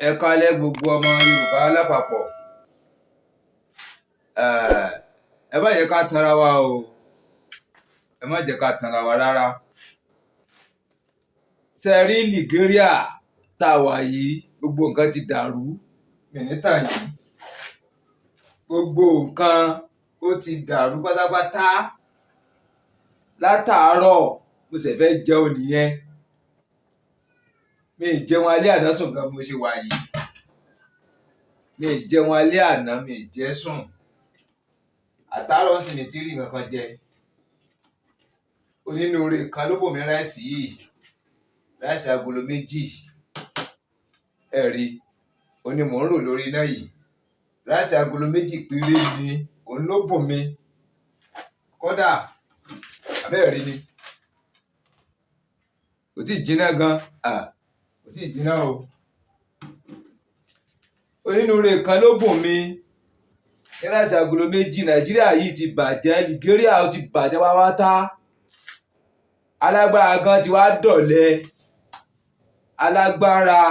Ẹ káalẹ́ gbogbo ọmọ Yorùbá lápapọ̀. Ẹ má jẹ́ ká tanra wa o, ẹ má jẹ́ ká tanra wa rárá. Ṣe rí Nàìjíríà tá a wà yìí, gbogbo nǹkan ti dàrú mìnítà yìí, gbogbo nǹkan ó ti dàrú pátápátá. Látàárọ̀ mo sì fẹ́ jẹun nìyẹn, mi ì jẹun alẹ́ àná sùn gan. Mo ṣe wà yìí, mi ì jẹun alẹ́ àná, mi ì jẹ sùn. Àtàárọ̀ sì mi ti rí nǹkan kan jẹ. Onínúure kan ló bò mí rice yìí, rice agolo 2. Ẹ̀rí òní mò ń rò lórí iná yìí. Rice agolo 2 péré ni òun ló bò mí. Kódà, abẹ́ẹ̀rí ni, kò tí ì jiná gan, kò tí ì jiná o. Onínúure kan ló bùn mí ní rice agolo 2. Nàìjíríà yìí ti bàjẹ́, Nàìjíríà ó ti bàjẹ́ pátápátá. Alágbára gan ti wá dọ̀lẹ. Alágbára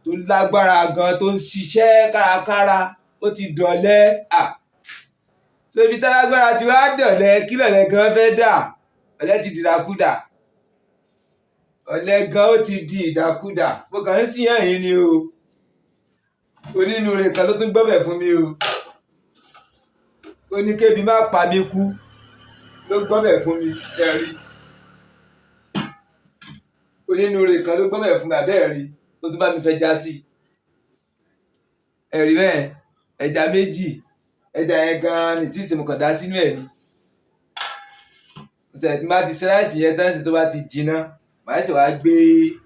tó lágbára gan, tó ń ṣiṣẹ́ kárakára, ó ti dọ̀lẹ. So ibi tálágbára ti wá dọ̀lẹ, kí lọ̀lẹ gan fẹ́ dà? Ọ̀lẹ ti dìdàkudà, ọ̀lẹ gan ó ti di ìdàkudà. Mo kàn ń sìn yín ni o. Onínúure kan ló tún gbọ́bẹ̀ fún mi o. Ó ní kébi má pa mí kú, ló gbọ́bẹ̀ fún mi. Ẹ rí, onínúure kan ló gbọ́bẹ̀ fún mi. Àbẹ́ẹ̀ rí, ó tún bá mi fẹ́ já sí ẹ rí bẹ́ẹ̀. Ẹja 2, ẹja yẹn gan-an ní tí ìsìnkú kàn dá sínú ẹ̀ ni. Ṣe tí bá ti ṣe rice yẹn tán sí, tó bá ti jiná, màá sì wá gbé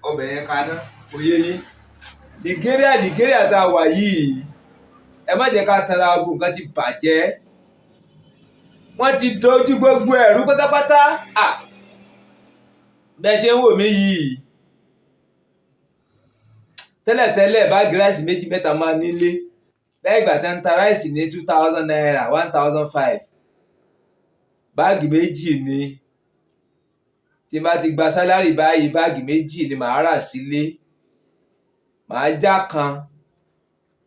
ọbẹ̀ yẹn kaná. Kò yé yín? Nàìjíríà, Nàìjíríà tá a wà yìí, ẹ má jẹ́ ká tara. Gbogbo nǹkan ti bàjẹ́, wọ́n ti dojú gbogbo ẹ̀rú pátápátá. Bẹ́ẹ̀ ṣe ń wò mí yìí, tẹ́lẹ̀tẹ́lẹ̀, báàgì rice 2 3 máa nílé. Lẹ́yìn ìgbà tí wọ́n ń ta rice ní ₦2,000, 1,500, báàgì 2 ni. Tí n bá ti gba salary báyìí, báàgì 2 ni màá rà sílé. Màá já kan,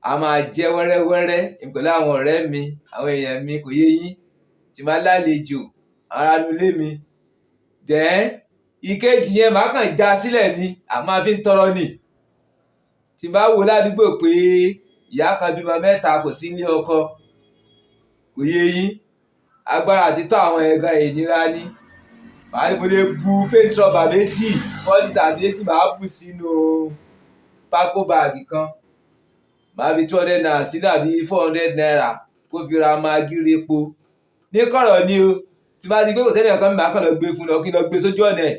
a máa jẹ wẹ́rẹ́wẹ́rẹ́ pẹ̀lú àwọn ọ̀rẹ́ mi, àwọn èèyàn mi. Kò yé yín? Tí máa lálejò ará inú ilé mi. Then ìkejì yẹn, màá kàn já sílẹ̀ ni, a máa fi ń tọrọ nì. Tí n bá wo ládùúgbò pé ìyá kan bímọ 3, kò sí ní ọkọ, kò yé yín, agbára àti tọ́ àwọn ẹ̀gàn ìnira ní, màá ní mo lè bu paint rubber 2, 4 litres 2, màá bù sínú pákó báàgì kan, màá fi ₦200 sínú àbí ₦400, kó fi ra Maggi, repo ní kọ̀rọ̀ ni o. Tí bá ti gbé, kò sẹ́ni ọ̀kan mi, màá kàn lọ gbé fún lọ, kí n lọ gbé sójú ọ̀nà ẹ̀.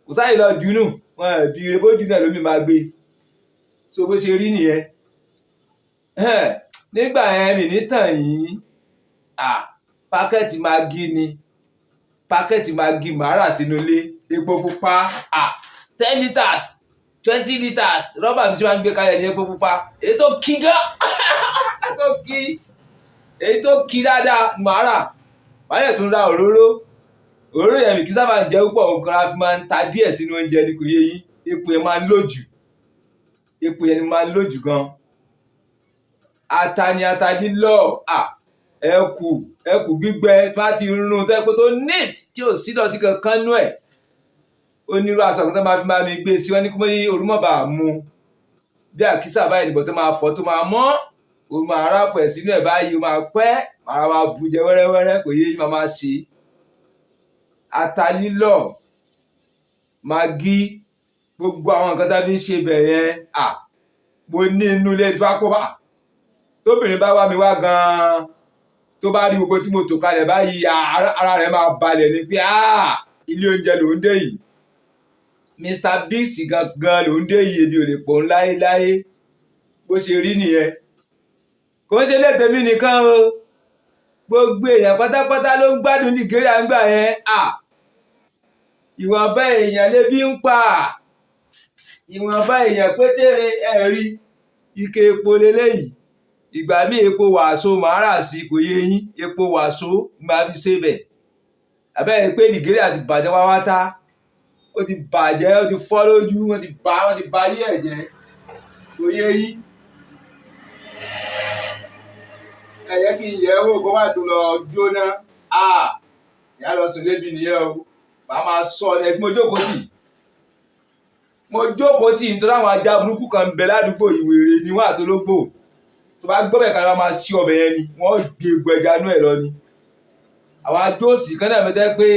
Kò sáyè lọ dùnú wọn bí rebójú náà lómi máa gbé. So bó ṣe rí nìyẹn. Nígbà yẹn, mi ní tàn yín, packet Maggi ni, packet Maggi màá rà sínú ilé. Epo pupa, 10 litres, 20 litres, rọ́bà mi tí wọ́n ń gbé kalẹ̀ ní epo pupa, èyí tó kí gan, tó kí, èyí tó kí dáadáa màá rà. Màá yẹ tún ra òróró. Òróró yẹn, mi kì í sábà ń jẹ púpọ̀, nǹkan ra fi máa ń ta díẹ̀ sínú oúnjẹ ni. Kò yé yín? Epo yẹn máa ń lò jù, epo yẹn ni máa ń lò jù gan. Ata ni ata lílọ̀, ẹkù, ẹkù gbígbẹ tó bá ti rún tẹ́ pé tó neat, tí ò sí dọ̀tí kankan nú ẹ̀. Ó nírú aṣọ kan tó máa fi máa mi gbé sí wọn ní kí wọ́n orú mọ̀ bá mú bí àkísà báyìí nìbọn, tó máa fọ́, tó máa mọ́, ó máa rápọ̀ ẹ̀ sínú ẹ̀ báyìí, ó máa pẹ́, màá máa bu jẹ wẹ́rẹ́wẹ́rẹ́. Kò yé yín? Máa máa ṣe ata lílọ̀, Maggi, gbogbo àwọn nǹkan tá a fi ń ṣe bẹ̀ yẹn. Mo ní inú ilé tó bá kó bá tóbìnrin bá wá mi wá gan-an, tó bá rí gbogbo tí mo tò kalẹ̀ báyìí, ara rẹ̀ máa balẹ̀ ni pé ilé oúnjẹ ló ń dé yìí, Mr Biggs gangan ló ń dé yìí, ebi ò lè pọ̀ ń láéláé. Bó ṣe rí nìyẹn. Kò ń ṣe létèmi nìkan o, gbogbo èèyàn pátápátá ló ń gbádùn Nàìjíríà ń gbà yẹn. Ìwọ̀nba èèyàn lébi ń pa, ìwọ̀nba èèyàn pétére. Ẹ̀ rí ike epo leléyìí. Ìgbà míì, epo wàsó màá rà sí. Kò yé yín? Epo wàsó máa fi ṣe bẹ̀. Àbẹ́rẹ́ pé Nàìjíríà ti bàjẹ́ wáwátá, ó ti bàjẹ́, ó ti fọ́ lójú, wọ́n ti bà ayé ẹ̀ jẹ́. Kò yé yín. Ẹ yẹ kí n yẹ̀ ẹ́ wò kó má tó lọ jóná. Ìyá lọ sùn lébi nìyẹn o. Màá máa sọ ẹ mo jókòó tì. Mo jókòó tì nítorí àwọn ajá burúkú kan ń bẹ ládùúgbò, ìwèrè ni wọ́n àtológbò. Tó bá gbọ́ bẹ̀ kan ló máa ṣí ọbẹ̀ yẹn ni, wọ́n gbé egbò ẹja inú ẹ̀ lọ ni. Àwọn ajóòsì kan náà mẹ́tẹ́ pé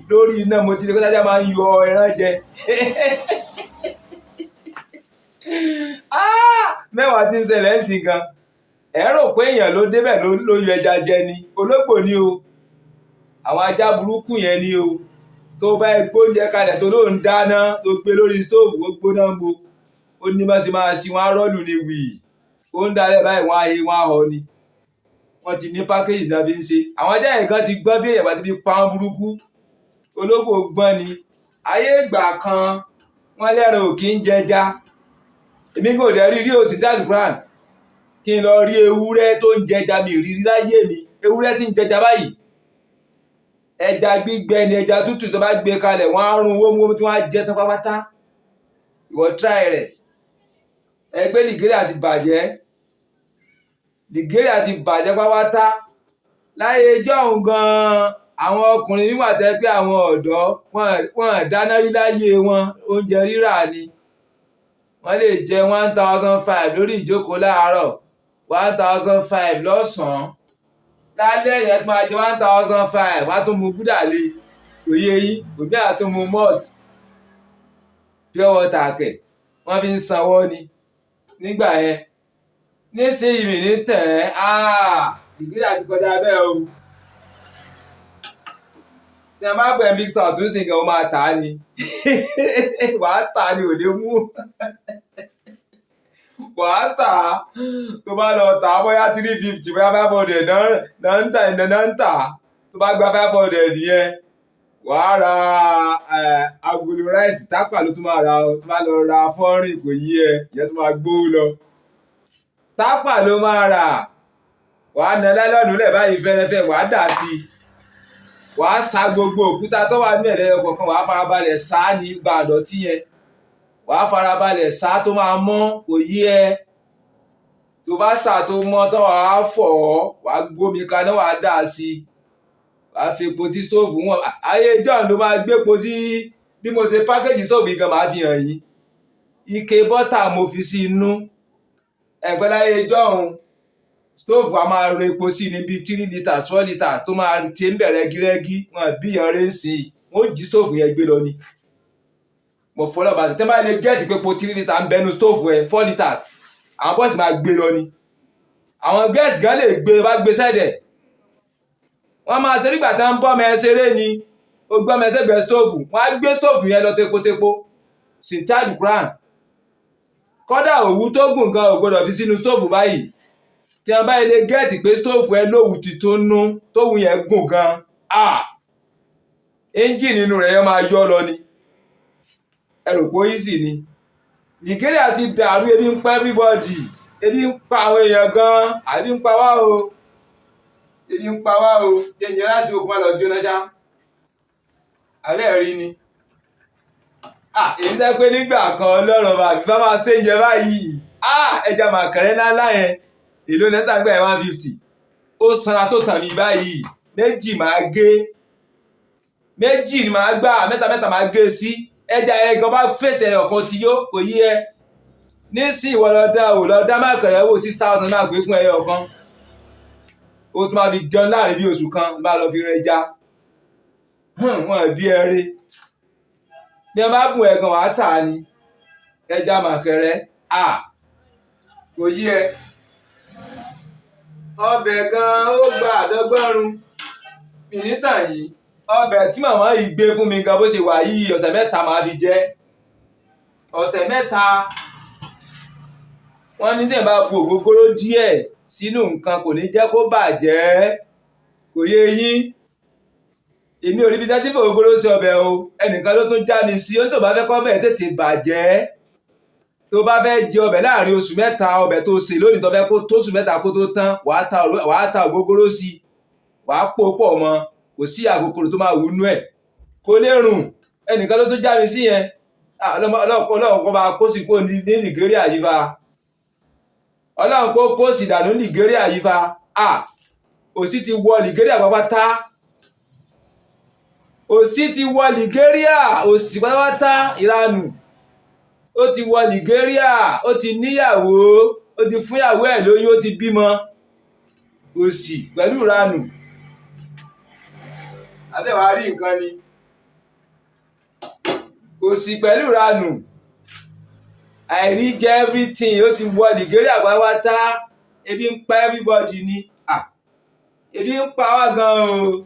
lórí iná mo ti rí pé tájá máa ń yọ ẹran jẹ. Mẹ́wàá tí ń ṣẹlẹ̀ ń sìn gan. Ẹ rò pé èèyàn ló débẹ̀ ló yọ ẹja jẹ ni, ológbò ni o. Àwọn ajá burúkú yẹn ni o. Tó bá gbóúnjẹ kalẹ̀ tó ló ń dáná tó gbé lórí stóòfù, ó gbóná ń bo. Ó ní bá ṣe máa ṣí wọn á rọ́ọ̀lù ni wì. Ó ń dalẹ̀ báyìí wọ́n á he wọ́n á họ ni. Wọ́n ti ní pákéjì náà fi ń ṣe. Àwọn ajá yẹn kan ti gbọ́n bí èèyàn bá ti fi pa wọ́n burúkú. Ológbò gbọ́n ni. Ayé ìgbà kan wọ́n lẹ́ran ò kí ń jẹja. Èmi kò dẹ̀ rí rí òsì dáàlì Quran. Kí n lọ rí ewúrẹ́ tó ń jẹja, mi rí rí láyé mi. Ewúrẹ́ tí ń jẹja báyìí. Ẹja gbígbẹ ni, ẹja tútù tó bá gbé kalẹ̀ wọ́n á rún wómúwómú tí wọ́n á jẹ tán pátápátá. Ìwọ try rẹ̀. Ẹgbẹ́ Nàìjíríà ti bàjẹ́. Nàìjíríà ti bàjẹ́ pátápátá. Láyé ijọ́un gan-an, àwọn ọkùnrin nígbà tẹ́ pé àwọn ọ̀dọ́ wọ́n dáná rí láyé wọn, oúnjẹ rírà ni. Wọ́n lè jẹ 1,500 lórí ìjókòó láàárọ̀, 1,500 lọ́sàn-án. Lálẹ́ yẹn tó máa jẹ 1,500, wọ́n á tún mu gúdà lé. Kò yé yín, òmí á tún mu malt, pure water kẹ̀, wọ́n fi ń sanwó ni nígbà yẹn. Nísìnyí mi ní tẹ̀ ẹ́, Nàìjíríà ti kọjá bẹ́ẹ̀ o. Tí a bá pẹ̀ big star tún sì gan, ó máa tà á ni. Wàá tà á ni, ò lè mú. Wàá tà á. Tó bá lọ tà á bóyá 350, bóyá 500 náà ń tà náà ń tà. Tó bá gba 500 yẹn, wàá ra agolo ráìsì, tápà ló tún máa ra o. Tó bá lọ ra fọ́nrín, kò yí ẹ, ìyẹn tó máa gbówó lọ. Tápà ló máa rà. Wàá na láìlọ́ọ̀nù lẹ̀ báyìí fẹ́rẹ́fẹ́, wàá dà sí i. Wàá sa gbogbo òkúta tó wà nínú ẹ̀lẹ́yọ kọ̀ọ̀kan, wàá farabalẹ̀ sá ní gba àdọ̀tí yẹn. Wàá farabalẹ̀ sá tó máa mọ́, kò yí ẹ. Tó bá sà tó mọ́ tán, wàá fọ̀ ọ́, wàá gbómi kaná, wàá dà sí i. Wàá fi epo tí stóòfù wọn. Ayé ijọ́un ló máa gbé epo sí. Bí mo ṣe pákéjì stóòfù yìí gan, màá fi hàn yín. Ike bọ́tà mo fi sí inú. Ẹ̀gbẹ́ láyé ijọ́un, stóòfù a máa ro epo sí ní bíi 3 litres, 4 litres tó máa ti ń bẹ̀rẹ̀ gírẹ́gí. Wọn bí yan rẹ̀ ń sìn ín. Wọ́n ó jí stóòfù yẹn gbé lọ ni. Mo fọlọ́ bá ṣe. Tẹ́ bá lè gẹ́ẹ̀tì pé epo 3 litres ń bẹnu stóòfù ẹ, 4 litres, àwọn bọ́ọ̀sì máa gbé lọ ni. Àwọn gẹ́ẹ̀sì gan lè gbé bá gbé sẹ́dẹ̀. Wọ́n máa ṣe nígbà tí wọ́n ń bọ́ ọmọ ẹ ṣeré ni. Ó gbọ́ ọmọ ẹ sẹ́gbẹ̀ẹ́ stóòfù, wọ́n á gbé stóòfù yẹn lọ tepotepo. Sintad Quran. Kọ́dà òwú tó gùn gan ò gbọ́dọ̀ fi sínú stóòfù báyìí. Tí wọ́n bá ilé gẹ́ẹ̀tì pé stóòfù ẹ lówù tuntun nú, tówù yẹn gùn gan, ẹ́ńjìnì inú rẹ̀ yẹn máa yọ́ lọ ni. Ẹ rò pé easy ni. Nàìjíríà ti dàrú, ebi ń pa everybody, ebi ń pa àwọn èèyàn gan, àbí ń pa wá o. Ebi ń pa wá o. Jẹ́ ìyẹn láti okùn máa lọ jóná ṣá. Àbẹ́ ẹ̀ rí ni. Èmi tẹ́ pé nígbà kan Ọlọ́run bàbí bá máa ṣe oúnjẹ báyìí. Ẹja màkàrẹ́ ńláńlá yẹn, èló nẹ́tà ń gbà yẹn? 150. Ó sanra tó tàn mí báyìí. Méjì máa gé. Méjì ni màá gbà, mẹ́ta mẹ́ta máa gé sí. Ẹja yẹn gan bá fèsì ẹyọ kan ti yó, kò yí ẹ. Nísìnyí ìwọ lọ dá o, lọ dá màkàrẹ́ wò, 6,000 máa gbé fún ẹyọ kan. Ó tún máa fi jẹun láàrin bí oṣù kan, bá lọ fi rẹja. Wọ́n bí ẹ rí. Bí wọ́n bá bùn ẹ gan, wàá tà á ni. Ẹja màkàrẹ́, kò yí ẹ. Ọbẹ̀ gan ó gba àdọ́gbọ́run. Mi ní tàn yín. Ọbẹ̀ tí màmá yìí gbé fún mi gan bó ṣe wà yìí, ọ̀sẹ̀ mẹ́ta màá fi jẹ. Ọ̀sẹ̀ mẹ́ta. Wọ́n ní tí ẹ̀ bá bu ògógóró díẹ̀ sínú nǹkan, kò ní jẹ́ kó bàjẹ́. Kò yé yín. Èmi ò rí bí tẹ́tí fún ògógóró sí ọbẹ̀ o. Ẹnìkan ló tún já mi sí. Ó ní tó bá fẹ́ kọ́ bẹ́ẹ̀ tètè bàjẹ́. Tó bá fẹ́ jẹ ọbẹ̀ láàrin oṣù mẹ́ta, ọbẹ̀ tó sè lónìí tó fẹ́ kó tóṣù mẹ́ta kó tó tán, wàá ta ògógóró sí i. Wàá pò pọ̀ mọ́. Kò sí àkókòrò tó máa wù nú ẹ̀. Kò lè rùn. Ẹnìkan ló tún já mi sí yẹn. Ọlọ́run kó bá kó sí kó ní Nàìjíríà yìí fa. Ọlọ́run kó kó sì dànù Nàìjíríà yìí fa. Òṣì ti wọ Nàìjíríà pátápátá. Òṣì ti wọ Nàìjíríà, òṣì pátápátá, ìranù. Ó ti wọ Nàìjíríà, ó ti níyàwó, ó ti fúnyàwó ẹ̀ lóyún, ó ti bímọ. Òṣì pẹ̀lú ìranù. Abẹ́ wàá rí nǹkan ni. Òṣì pẹ̀lú ìranù. Àìrí jẹ everything, ó ti wọ Nàìjíríà pátápátá. Ebi ń pa everybody ni. Ebi ń pa wá gan o.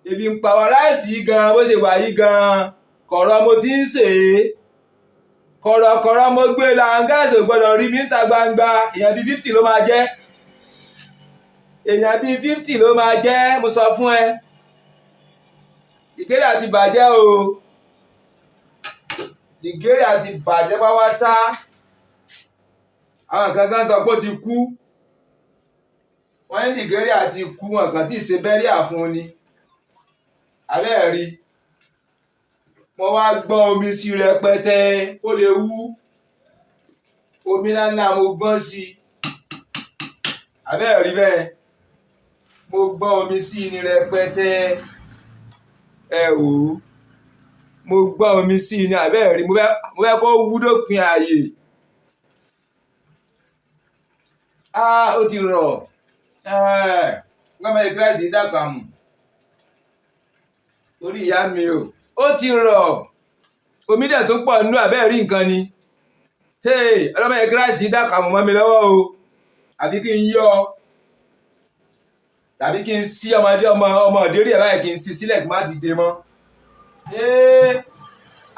Ebi ń pa wá. Rice gan bó ṣe wà yìí gan. Kọ̀rọ̀ mo ti ń sè é. Kọ̀rọ̀kọ̀rọ̀ mo gbé lọ, àwọn guys ò gbọ́dọ̀ rí mi níta gbangba. Èèyàn bíi 50 ló máa jẹ́. Èèyàn bíi 50 ló máa jẹ́, mo sọ fún ẹ. Nàìjíríà ti bàjẹ́ o. Nàìjíríà ti bàjẹ́ pátápátá. Àwọn kan kan sọ pé ó ti kú. Wọ́n ní Nàìjíríà ti kú, wọn kàn tí ì ṣe burial fún un ni. Abẹ́ẹ̀ rí. Wọ́n wá gbọ́n omi sí rẹpẹtẹ kó lè wú. Omi ńláńlá mo gbọ́n sí. Abẹ́ẹ̀ rí bẹ́ẹ̀. Mo gbọ́n omi sí ní rẹpẹtẹ. Ẹ wò ó. Mo gbọ́n omi sí ní, abẹ́ẹ̀ rí. Mo fẹ́ kó wú dópin ààyè. Ó ti rọ̀. Gbọ́mọ ìkírẹ́sì dàkàmù. Orí ìyá mi o. Ó ti rọ̀. Omi dẹ̀ tó pọ̀ nínú, abẹ́ẹ̀ rí nǹkan ni. Ọlọ́mọ ìkírẹ́sì dàkàmù mọ́ mi lọ́wọ́ o. Àbí kí n yọ. Tàbí kí n sí ọmọdé ọmọ ọmọ ìdérí ẹ̀ báyìí, kí n sí sílẹ̀ kí n má fi dé mọ́.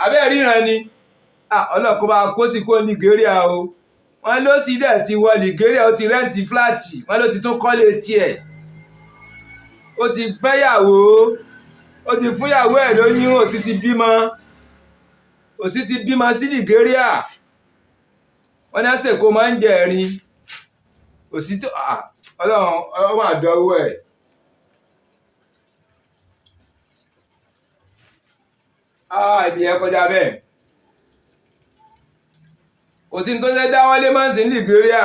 Abẹ́ẹ̀ ríran ni. Ọlọ́run kó bá kó sí kó Nàìjíríà o. Wọ́n ló sì dẹ̀ ti wọ Nàìjíríà, ó ti rent flat, wọ́n ló ti tún kọ́lé tiẹ̀. Ó ti fẹ́yàwó, ó ti fúnyàwó ẹ̀ lóyún, ó sì ti bímọ. Ó sì ti bímọ sí Nàìjíríà. Wọ́n ní àsìkò máa ń jẹ ẹ̀rín. Òsì tó, Ọlọ́run, ọlọ́run máa dánwó ẹ̀. Ibi yẹn kọjá bẹ́ẹ̀. Kò sí ní tó ṣe dáwọ́lé máa ń sìn Nàìjíríà.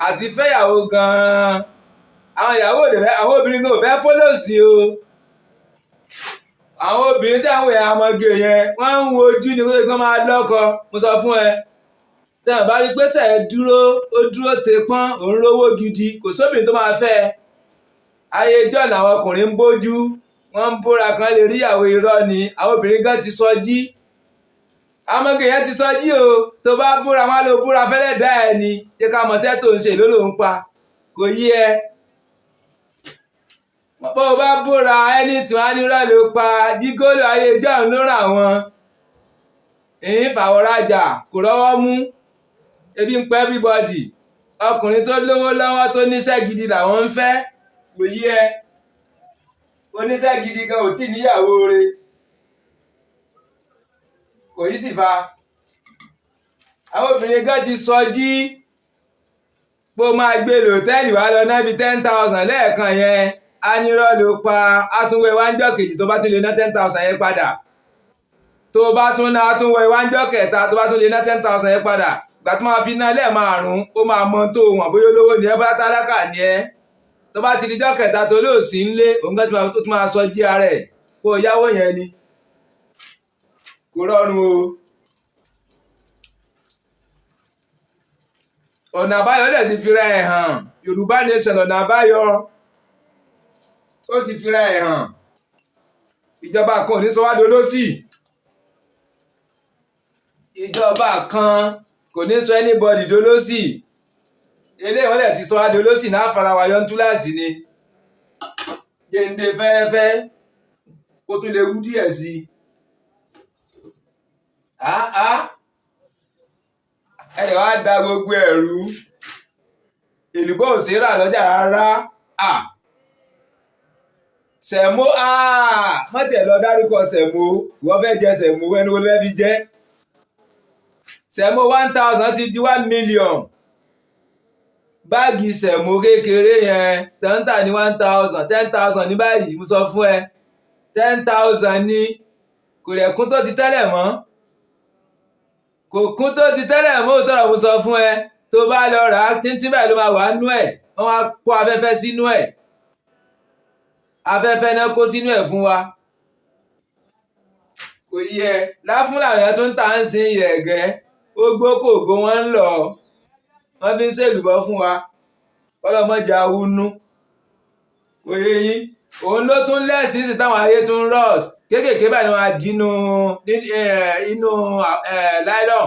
Àti fẹ́yàwó gan-an. Àwọn ìyàwó ò dẹ̀ fẹ́, àwọn obìnrin gan ò fẹ́ fọ́lọ́sì o. Àwọn obìnrin tí àwọn èèyàn ọmọge yẹn, wọ́n ń wo ojú ni kó tó máa lọ́kọ. Mo sọ fún ẹ. Tí wọ́n bá rí pé sẹ̀ dúró, ó dúró te pọ́n, òun rówó gidi, kò sóbìnrin tó máa fẹ́ ẹ. Ayé ijọ́ làwọn ọkùnrin ń bójú, wọ́n ń bóra kan lè rí ìyàwó, irọ́ ni. Àwọn obìnrin gan ti sọ jí. Àwọn ọmọge yẹn ti sọ jí o. Tó bá búra, wọn á lọ búra fẹ́lẹ́ dá ẹ ni. Jẹ́ ká mọ̀ sẹ́ tó ń ṣe ló ló ń pa. Kò yí ẹ. Bó o bá búra ẹni tí wọ́n á ní irọ́ ló pa. Jígólò ayé ijọ́ ló rà wọ́n. Ìyín fàwọ̀rajà kò rọ́wọ́ mú. Ebi ń pa everybody. Ọkùnrin tó lówó lọ́wọ́ tó níṣẹ́ gidi làwọn ń fẹ́. Kò yí ẹ. Oníṣẹ́ gidi gan ò tí ì níyàwó re. Kò yí sì fa. Àwọn obìnrin gan ti sọ jí. Bó máa gbé lòtẹ́ẹ̀lì wá lọ ná bí 10,000 lẹ́ẹ̀kan yẹn. Á ní irọ́ ló pa. Á tún wẹ wáńjọ́ kejì tó bá tún lè ná 10,000 yẹn padà. Tó bá tún ná, á tún wẹ wáńjọ́ kẹta tó bá tún lè ná 10,000 yẹn padà. Ìgbà tó máa fi ná lẹ́ẹ̀márùn-ún, ó máa mọ tó wọ̀n bóyá olówó ni ẹ, bá tálákà ni ẹ. Tó bá ti di ijọ́ kẹta tó lóòsì ń lé, òun gan tó tún máa sọ jí ara ẹ̀ kó o yáwó yẹn ni. Kò rọrùn o. Ọ̀nà àbáyọ dẹ̀ ti fi ra ẹ̀ hàn. Yorùbá Nation ọ̀nà àbáyọ. Ó ti fi ra ẹ̀ hàn. Ìjọba kan ò ní sọ wá dolóṣì. Ìjọba kan kò ní sọ anybody dolóṣì. Eléyìí wọ́n dẹ̀ ti sọ wá dolóṣì náà, fara wa yọ ń túláàsì ni. Géńdé fẹ́rẹ́fẹ́ kó tún lè wú díẹ̀ sí i. Ẹ lè wá da gbogbo ẹ̀rú. Èlùbọ́ ò sí rà lọ́jà rárá. Sẹ̀mó, má tiẹ̀ lọ dárúkọ sẹ̀mó. Ìwọ fẹ́ jẹ sẹ̀mó, ẹnu wo ló fẹ́ fi jẹ? Sẹ̀mó 1,000 ti di 1 million. Báàgì sẹ̀mó kékeré yẹn tẹ́ńtà ní 1,000, 10,000 ní báyìí, mo sọ fún ẹ. 10,000 ní. Kò lè kún tó ti tẹ́lẹ̀ mọ́, kò kún tó ti tẹ́lẹ̀ mọ́. Òótọ́ ọ̀rọ̀ mo sọ fún ẹ. Tó bá lọ rà á, tíntín báyìí ló máa wà nú ẹ̀. Wọ́n wá kó afẹ́fẹ́ sínú ẹ̀, afẹ́fẹ́ náà kó sínú ẹ̀ fún wa. Kò yẹ láfún làwọn èèyàn tó ń tà ń sin yẹ̀gẹ́. Ó gbó kò gbó, wọ́n ń lọ, wọ́n fi ń ṣèlùbọ́ fún wa. Kọ́lọ́mọ́jà awúnú, kò yé yín? Òun ló tún lẹ́sìn sí táwọn ayé tún rọ́ọ̀s kéékèèké báyìí, wọ́n á dínú inú nylon,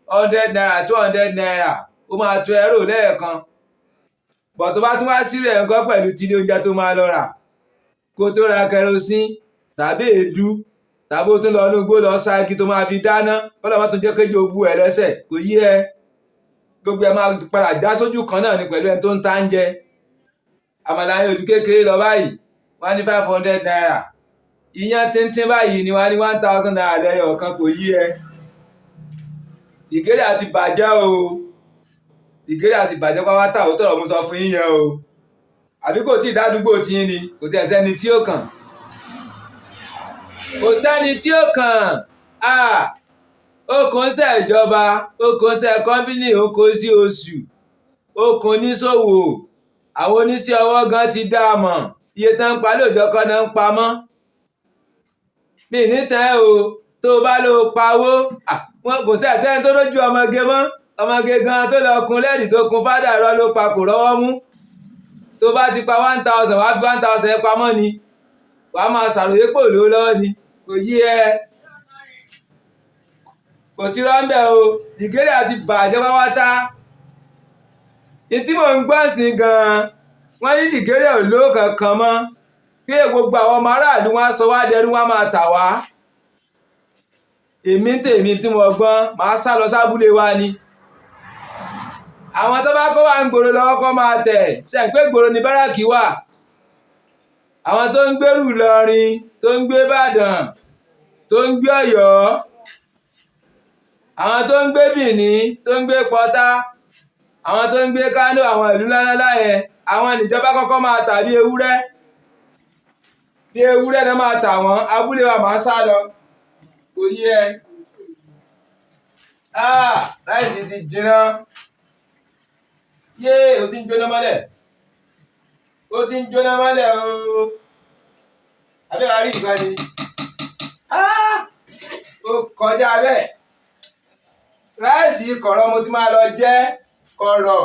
₦100, ₦200. Ó máa tó ẹrù lẹ́ẹ̀kan bọ̀. Tó bá tún wá sílẹ̀ nǹkan pẹ̀lú tílé oúnjẹ tó máa lọ rà, kó tó ra kerosene tàbí èédú, tàbí ó tún lọ inú igbó lọ sá igi tó máa fi dáná, kọ́lá má tún jẹ́ kéjì ó bú ẹ lẹ́sẹ̀. Kò yí ẹ? Gbogbo ẹ máa padà já sójú kan náà ni pẹ̀lú ẹni tó ń ta ń jẹ àmàlà yẹn. Ojú kékeré lọ báyìí, wọ́n ní ₦500. Ìyẹn tíntín báyìí ni wọ́n ní ₦1,000 lẹ́yọ̀ kan. Kò yí ẹ? Nàìjíríà ti bàjẹ́ o. Nàìjíríà ti bàjẹ́ pátá. Ó tọ̀rọ̀ mo sọ fún yín yẹn o. Àbí kò tí ì dádúgbò tí yín ni? Kò tí ẹ̀ sẹ́ni tí ó kàn, kò sẹ́ni tí ó kàn. Ó kàn ń ṣe ìjọba, ó kàn ń ṣe company, ó kàn sí oṣù, ó kàn oníṣòwò. Àwọn oníṣẹ́ ọwọ́ gan ti dá a mọ̀. Iye tán ń pa lóòjọ́ kan náà ń pamọ́ mi níta ẹ o. Tó o bá lọ pawó, wọn kò tẹ̀ tẹ́ tó lójú ọmọge mọ́. Ọmọge gan tó lọ kun lẹ́ẹ̀dì, tó kun fádà rọ ló pa, kò rọ́wọ́ mú. Tó bá ti pa 1,000, wàá fi 1,000 pamọ́ ni, wàá máa ṣàròyé pò lówó lọ́wọ́ ni. Kò yí ẹ? Kò sí rọ́ńbẹ́ o. Nàìjíríà ti bàjẹ́ pátápátá. Ìtí mò ń gbọ́ sí gan-an, wọ́n ní Nàìjíríà ò lówó kankan mọ́, pé gbogbo àwọn ọmọ aráàlú wọn á sọ wá dẹrú, wọn á máa tà wá. Èmi ń tèmi tí mo gbọ́n, màá sá lọ sábúlé wa ni. Àwọn tó bá kọ́ wà ń gbòòrò lọ́wọ́ kọ́ máa tẹ̀ ṣe pé gbòòrò ní báràkì wà. Àwọn tó ń gbèrú Ìlọrin, tó ń gbé Ìbàdàn, tó ń gbé Ọ̀yọ́, àwọn tó ń gbé Bìní, tó ń gbé Pọtá, àwọn tó ń gbé Kánò, àwọn ìlú ńláńlá yẹn, àwọn ìjọba kọ́kọ́ máa tà bí ewúrẹ́. Bí ewúrẹ́ náà máa tà wọ́n. Abúlé wa máa sá lọ. Kò yé ẹ? Rice ti jiná. Yéé, ó ti ń jóná mọ́lẹ̀, ó ti ń jóná mọ́lẹ̀ ooo. Abẹ́ wa rí nǹkan ni. Ó kọjá bẹ́ẹ̀. Rice kọ̀rọ̀ mo ti máa lọ jẹ́ kọ̀rọ̀.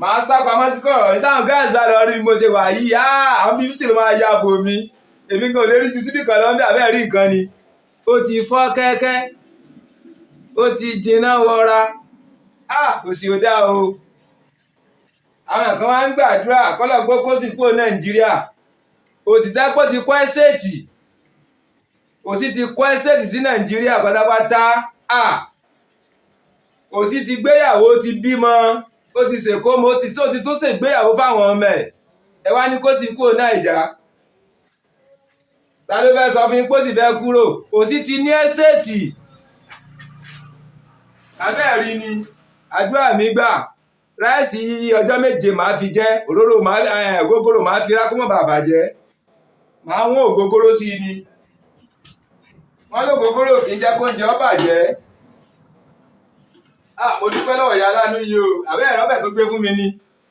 Màá sá pamọ́ sí kọ̀rọ̀ ní. Táwọn guys bá lọ rí bí mo ṣe wà yìí, àwọn bíbí ló máa ya bò mí. Èmi gan ò lè rí ju síbì kan lọ bí. Abẹ́ rí nǹkan ni. Ó ti fọ́ kẹ́kẹ́, ó ti jiná wọra. Kò sí, ó dá o. Àwọn kan wá ń gbàdúrà kọ́lọ̀ gbó kó sì kúrò Nàìjíríà. Òsì tẹ́pọ̀ ti kọ́ estate, òsì ti kọ́ estate sí Nàìjíríà pátápátá. Òsì ti gbéyàwó, ó ti bímọ, ó ti ṣèkómọ, ó ti tún ṣègbéyàwó fáwọn ọmọ ẹ̀. Ẹ wá ní kó sì kúrò Nàìjà. Ta ló fẹ́ sọ fún yín pé ó sì fẹ́ kúrò? Òsì ti ní estate. Abẹ́ẹ̀rí ni. Àdúrà mi gbà. Rice ọjọ́ 7 màá fi jẹ́. Òróró màá, ògógóró màá fi rá kó mọ̀ bàa bàjẹ́. Màá wọ́n ògógóró sí i ni. Wọ́n lógógóró kì í jẹ́ kó oúnjẹ ó bàjẹ́. Ah, mo dúpẹ́ lọ́wọ́ ìyá aláàánú yìí o. Àbẹ́ ẹ̀rọ bẹ̀ tó gbé fún mi ni.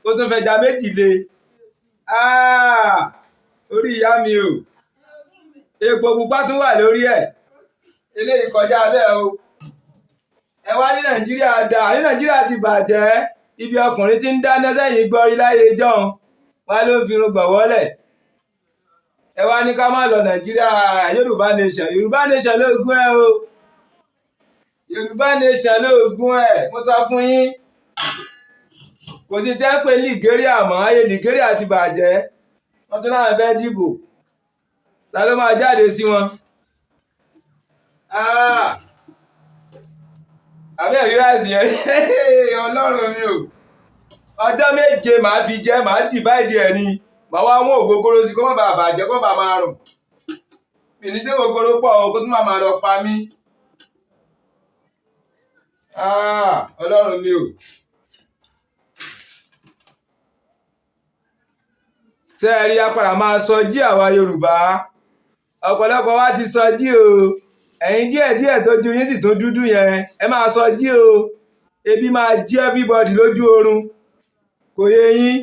Ó tún fẹja méjì lé. Ah, orí ìyá mi o. Epo pupa tún wà lórí ẹ̀. Eléyìí kọjá bẹ́ẹ̀ o. Ẹ wá ní Nàìjíríà dà ní. Nàìjíríà ti bàjẹ́. Ibi ọkùnrin tí ń dáná sẹ́yìn gbọ́rí láyé jọ́un, wá ló ń fi irun gbọ̀n wọ́lẹ̀. Ẹ wá ní ká má lọ Nàìjíríà. Yorùbá nation, Yorùbá nation ló gún ẹ o. Yorùbá nation ló gún ẹ. Mo sọ fún yín, kò sí tẹ́ ń pè Nàìjíríà mọ́. Ayé Nàìjíríà ti bàjẹ́. Wọ́n tún láwọn fẹ́ dìbò. Ta ló máa jáde sí wọn? Ah! Àbẹ́ rí rice yẹn? Ọlọ́run mi o. Ọjọ́ 7 màá fi jẹ́. Màá divide ẹ̀ ni. Màá wá wọ́n ògógóró sí kó má bàa bàjẹ́, kó má bàa máa rùn. Mi ní jẹ́ ògógóró pọ̀ o, kó tún má máa lọ pa mí. Ah, Ọlọ́run mi o. Ṣé ẹ rí apàdà máa sọ jí àwa Yorùbá? Ọ̀pọ̀lọpọ̀ wa ti sọ jí o. Ẹ̀yin díẹ̀díẹ̀ tójú yín sì tún dúdú yẹn, ẹ máa sọ jí o. Ebi máa jí everybody lójú oorun. Kò yé yín.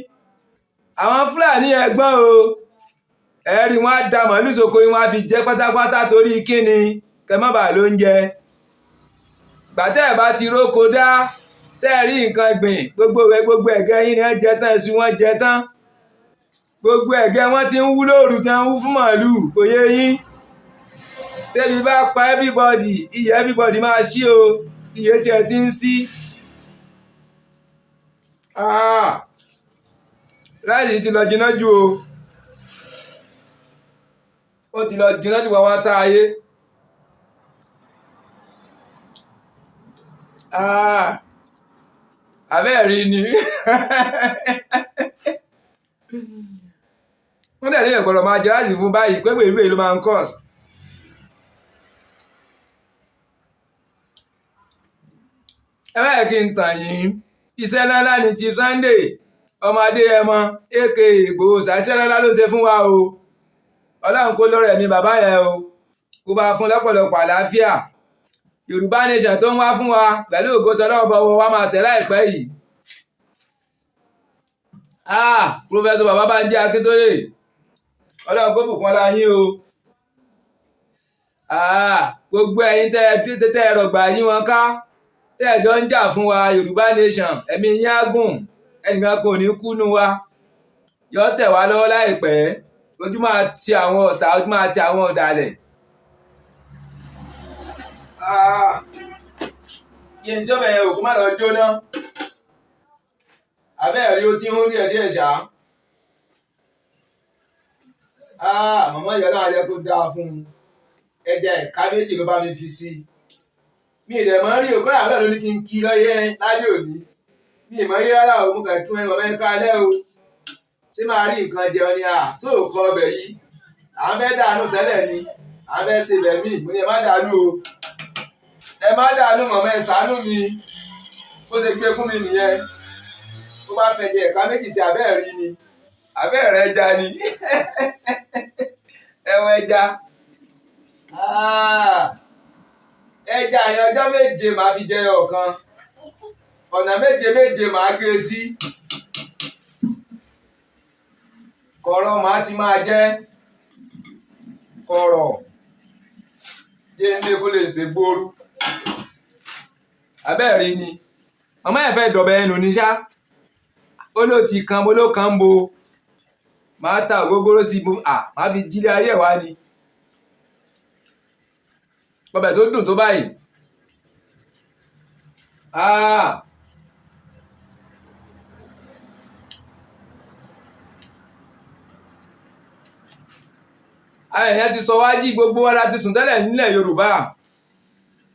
Àwọn Fúlàní ẹ̀gbọ́n o, ẹ̀rí wọn á da màálù sóko yín, wọn á fi jẹ pátápátá. Torí kíni? Kẹ má bàa ló ń jẹ. Gbàtẹ́ ẹ̀ bá ti róko dá, tẹ́ ẹ̀ rí nǹkan gbìn, gbogbo rẹ̀, gbogbo ẹ̀gẹ́ yín ni wọ́n jẹ tán, ẹ̀sùn wọn jẹ tán, gbogbo ẹ̀gẹ́ wọn ti ń wú lóru, tí wọ́n ń wú fún màálù. Kò yé yín. Tẹ́bi bá pa everybody, iye everybody máa ṣí o. Iye tí ẹ ti ń ṣí. Ah, rice ti lọ jiná jù o. Ó ti lọ jiná jù wá wá tá ayé. Ah, abẹ́ẹ̀rí ni wọ́n tẹ̀lé ìgbọ́dọ̀ máa jẹ rice fún báyìí pé gbèrúgbèrú ló máa ń cause. Ẹ má yẹ kí n tàn yín, iṣẹ́ ńláńlá ni Chief Sunday ọmọ Adéyẹmọ aka Ìgbòho ṣá, iṣẹ́ ńláńlá ló ṣe fún wa o. Ọlọ́run kó lọ́rọ̀ ẹ̀mí bàbá yẹn o, kó bá fún lọ́pọ̀lọpọ̀ àlàáfíà. Yorùbá nation tó ń wá fún wa pẹ̀lú ògo tọ́lọ́run bọ̀wọ̀ wa máa tẹ̀ láìpẹ́ yìí. Ah, Professor Bàbá Bánjí Akíntóyè, Ọlọ́run kó bùkún ọlá yín o. Ah, gbogbo ẹ̀yin tẹ́ ẹ rọ̀gbà yín wọn ká, tẹ́ ẹ jọ ń jà fún wa Yorùbá nation, ẹ̀mí yín á gùn, ẹnìkan kò ní kú nu wa. Yọ tẹ̀ wá lọ́wọ́ láìpẹ́. Ojú máa ti àwọn ọ̀tá, ojú máa ti àwọn ọ̀dàlẹ̀. Yẹn ń sọ́bẹ̀ yẹn, òkú má lọ jóná. Abẹ́ẹ̀rí, ó ti ń hún díẹ̀ díẹ̀ ṣá. Màmá ìyá náà yẹ kó dáa fún un. Ẹja ẹ̀ka méjì ló bá mi fi sí. Mi ì dẹ̀ mọ́ rí òkúra àbẹ́ ló ní kí n kí lọ́yẹ́ lálẹ́ òní. Mi ì mọ̀ rí rárá o, mo kàn kí wọn, màmá, ẹ̀ka alẹ́ o. Ṣé máa rí nǹkan jẹun ni? À tó kọ ọbẹ̀ yìí, à ń fẹ́ dànù tẹ́lẹ̀ ni, à ń fẹ́ ṣe bẹ̀ mí. Mo ní ẹ má dànù o, ẹ má dànù, màmá, ẹ ṣàánú mi. Bó ṣe gbé fún mi nìyẹn. Ó bá fẹ́ jẹ ẹ̀ka méjì sí. Abẹ́ rí ni, abẹ́ rẹ̀ ẹja ni, ẹ̀wọ̀n ẹja. Ẹja yẹn, ọjọ́ 7 màá fi jẹ ọ̀kan, ọ̀nà méje méje màá gé e sí kọ̀rọ̀, màá ti máa jẹ́ kọ̀rọ̀ jẹ́ nílé kó lè tètè gbóoru. Abẹ́ẹ̀rí ni, màmá ẹ̀ fẹ́ dọ̀bẹ̀ ẹnu ní ṣá. Ó ló ti kan, mo ló kan ń bo. Màá ta ògógóró sí i, à màá fi jílé ayé wa ni. Ọbẹ̀ tó dùn tó báyìí. Ah! Àwọn èèyàn ti sọ wá jí, gbogbo wa la ti sùn tẹ́lẹ̀ nílẹ̀ Yorùbá.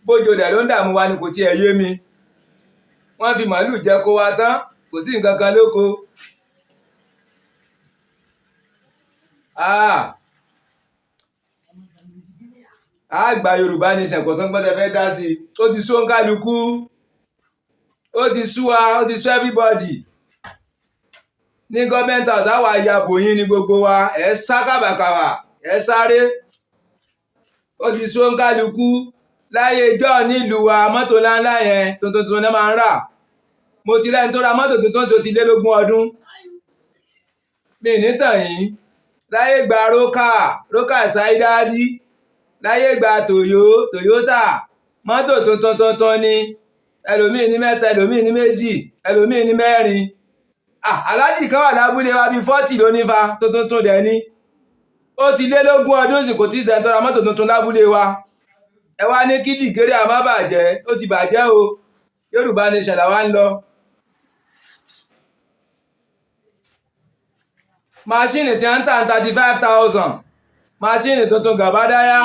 Bójú dẹ̀ ló ń dààmú wa ni, kò tiẹ̀ yé mi. Wọ́n fi màálù jẹ kó wa tán, kò sí nǹkan kan lóko. Ah! A gba Yorùbá nation, kò sọ́n gbọ́dọ̀ fẹ́ dá sí i. Ó ti sú kálukú, ó ti sú wa, ó ti sú everybody. Ní government house, àwa ya bòyín ní gbogbo wa. Ẹ̀ sá kàbàkàbà, ẹ̀ sáré. Ó ti sú kálukú. Láyé ijọ́ nílùú wa, mọ́tò ńláńlá yẹn, tuntun tuntun náà máa ń rà. Mo ti rẹ́ni tó ra mọ́tò tuntun sí, ó ti lé lógún ọdún. Mi ní tàn yín. Láyé gba rókà, rókà ṣáídádí, láyé gba Toyota, mọ́tò tuntun tuntun ni. Ẹlòmíì ní mẹ́ta, ẹlòmíì ní méjì, ẹlòmíì ní mẹ́rin. Aláàjì kan wà lábúlé wa, bíi 40 ló ní fa, tuntun tún dẹ̀ ni. Ó ti lé lógún ọdún sì, kò tí ì sẹ́ni tó ra mọ́tò tuntun lábúlé wa. Ẹ wá ní kí Nàìjíríà má bàjẹ́. Ó ti bàjẹ́ o. Yorùbá nation làwa ń lọ. Machine tí wọ́n ń tà ní 35,000, machine tuntun gàbádáyà,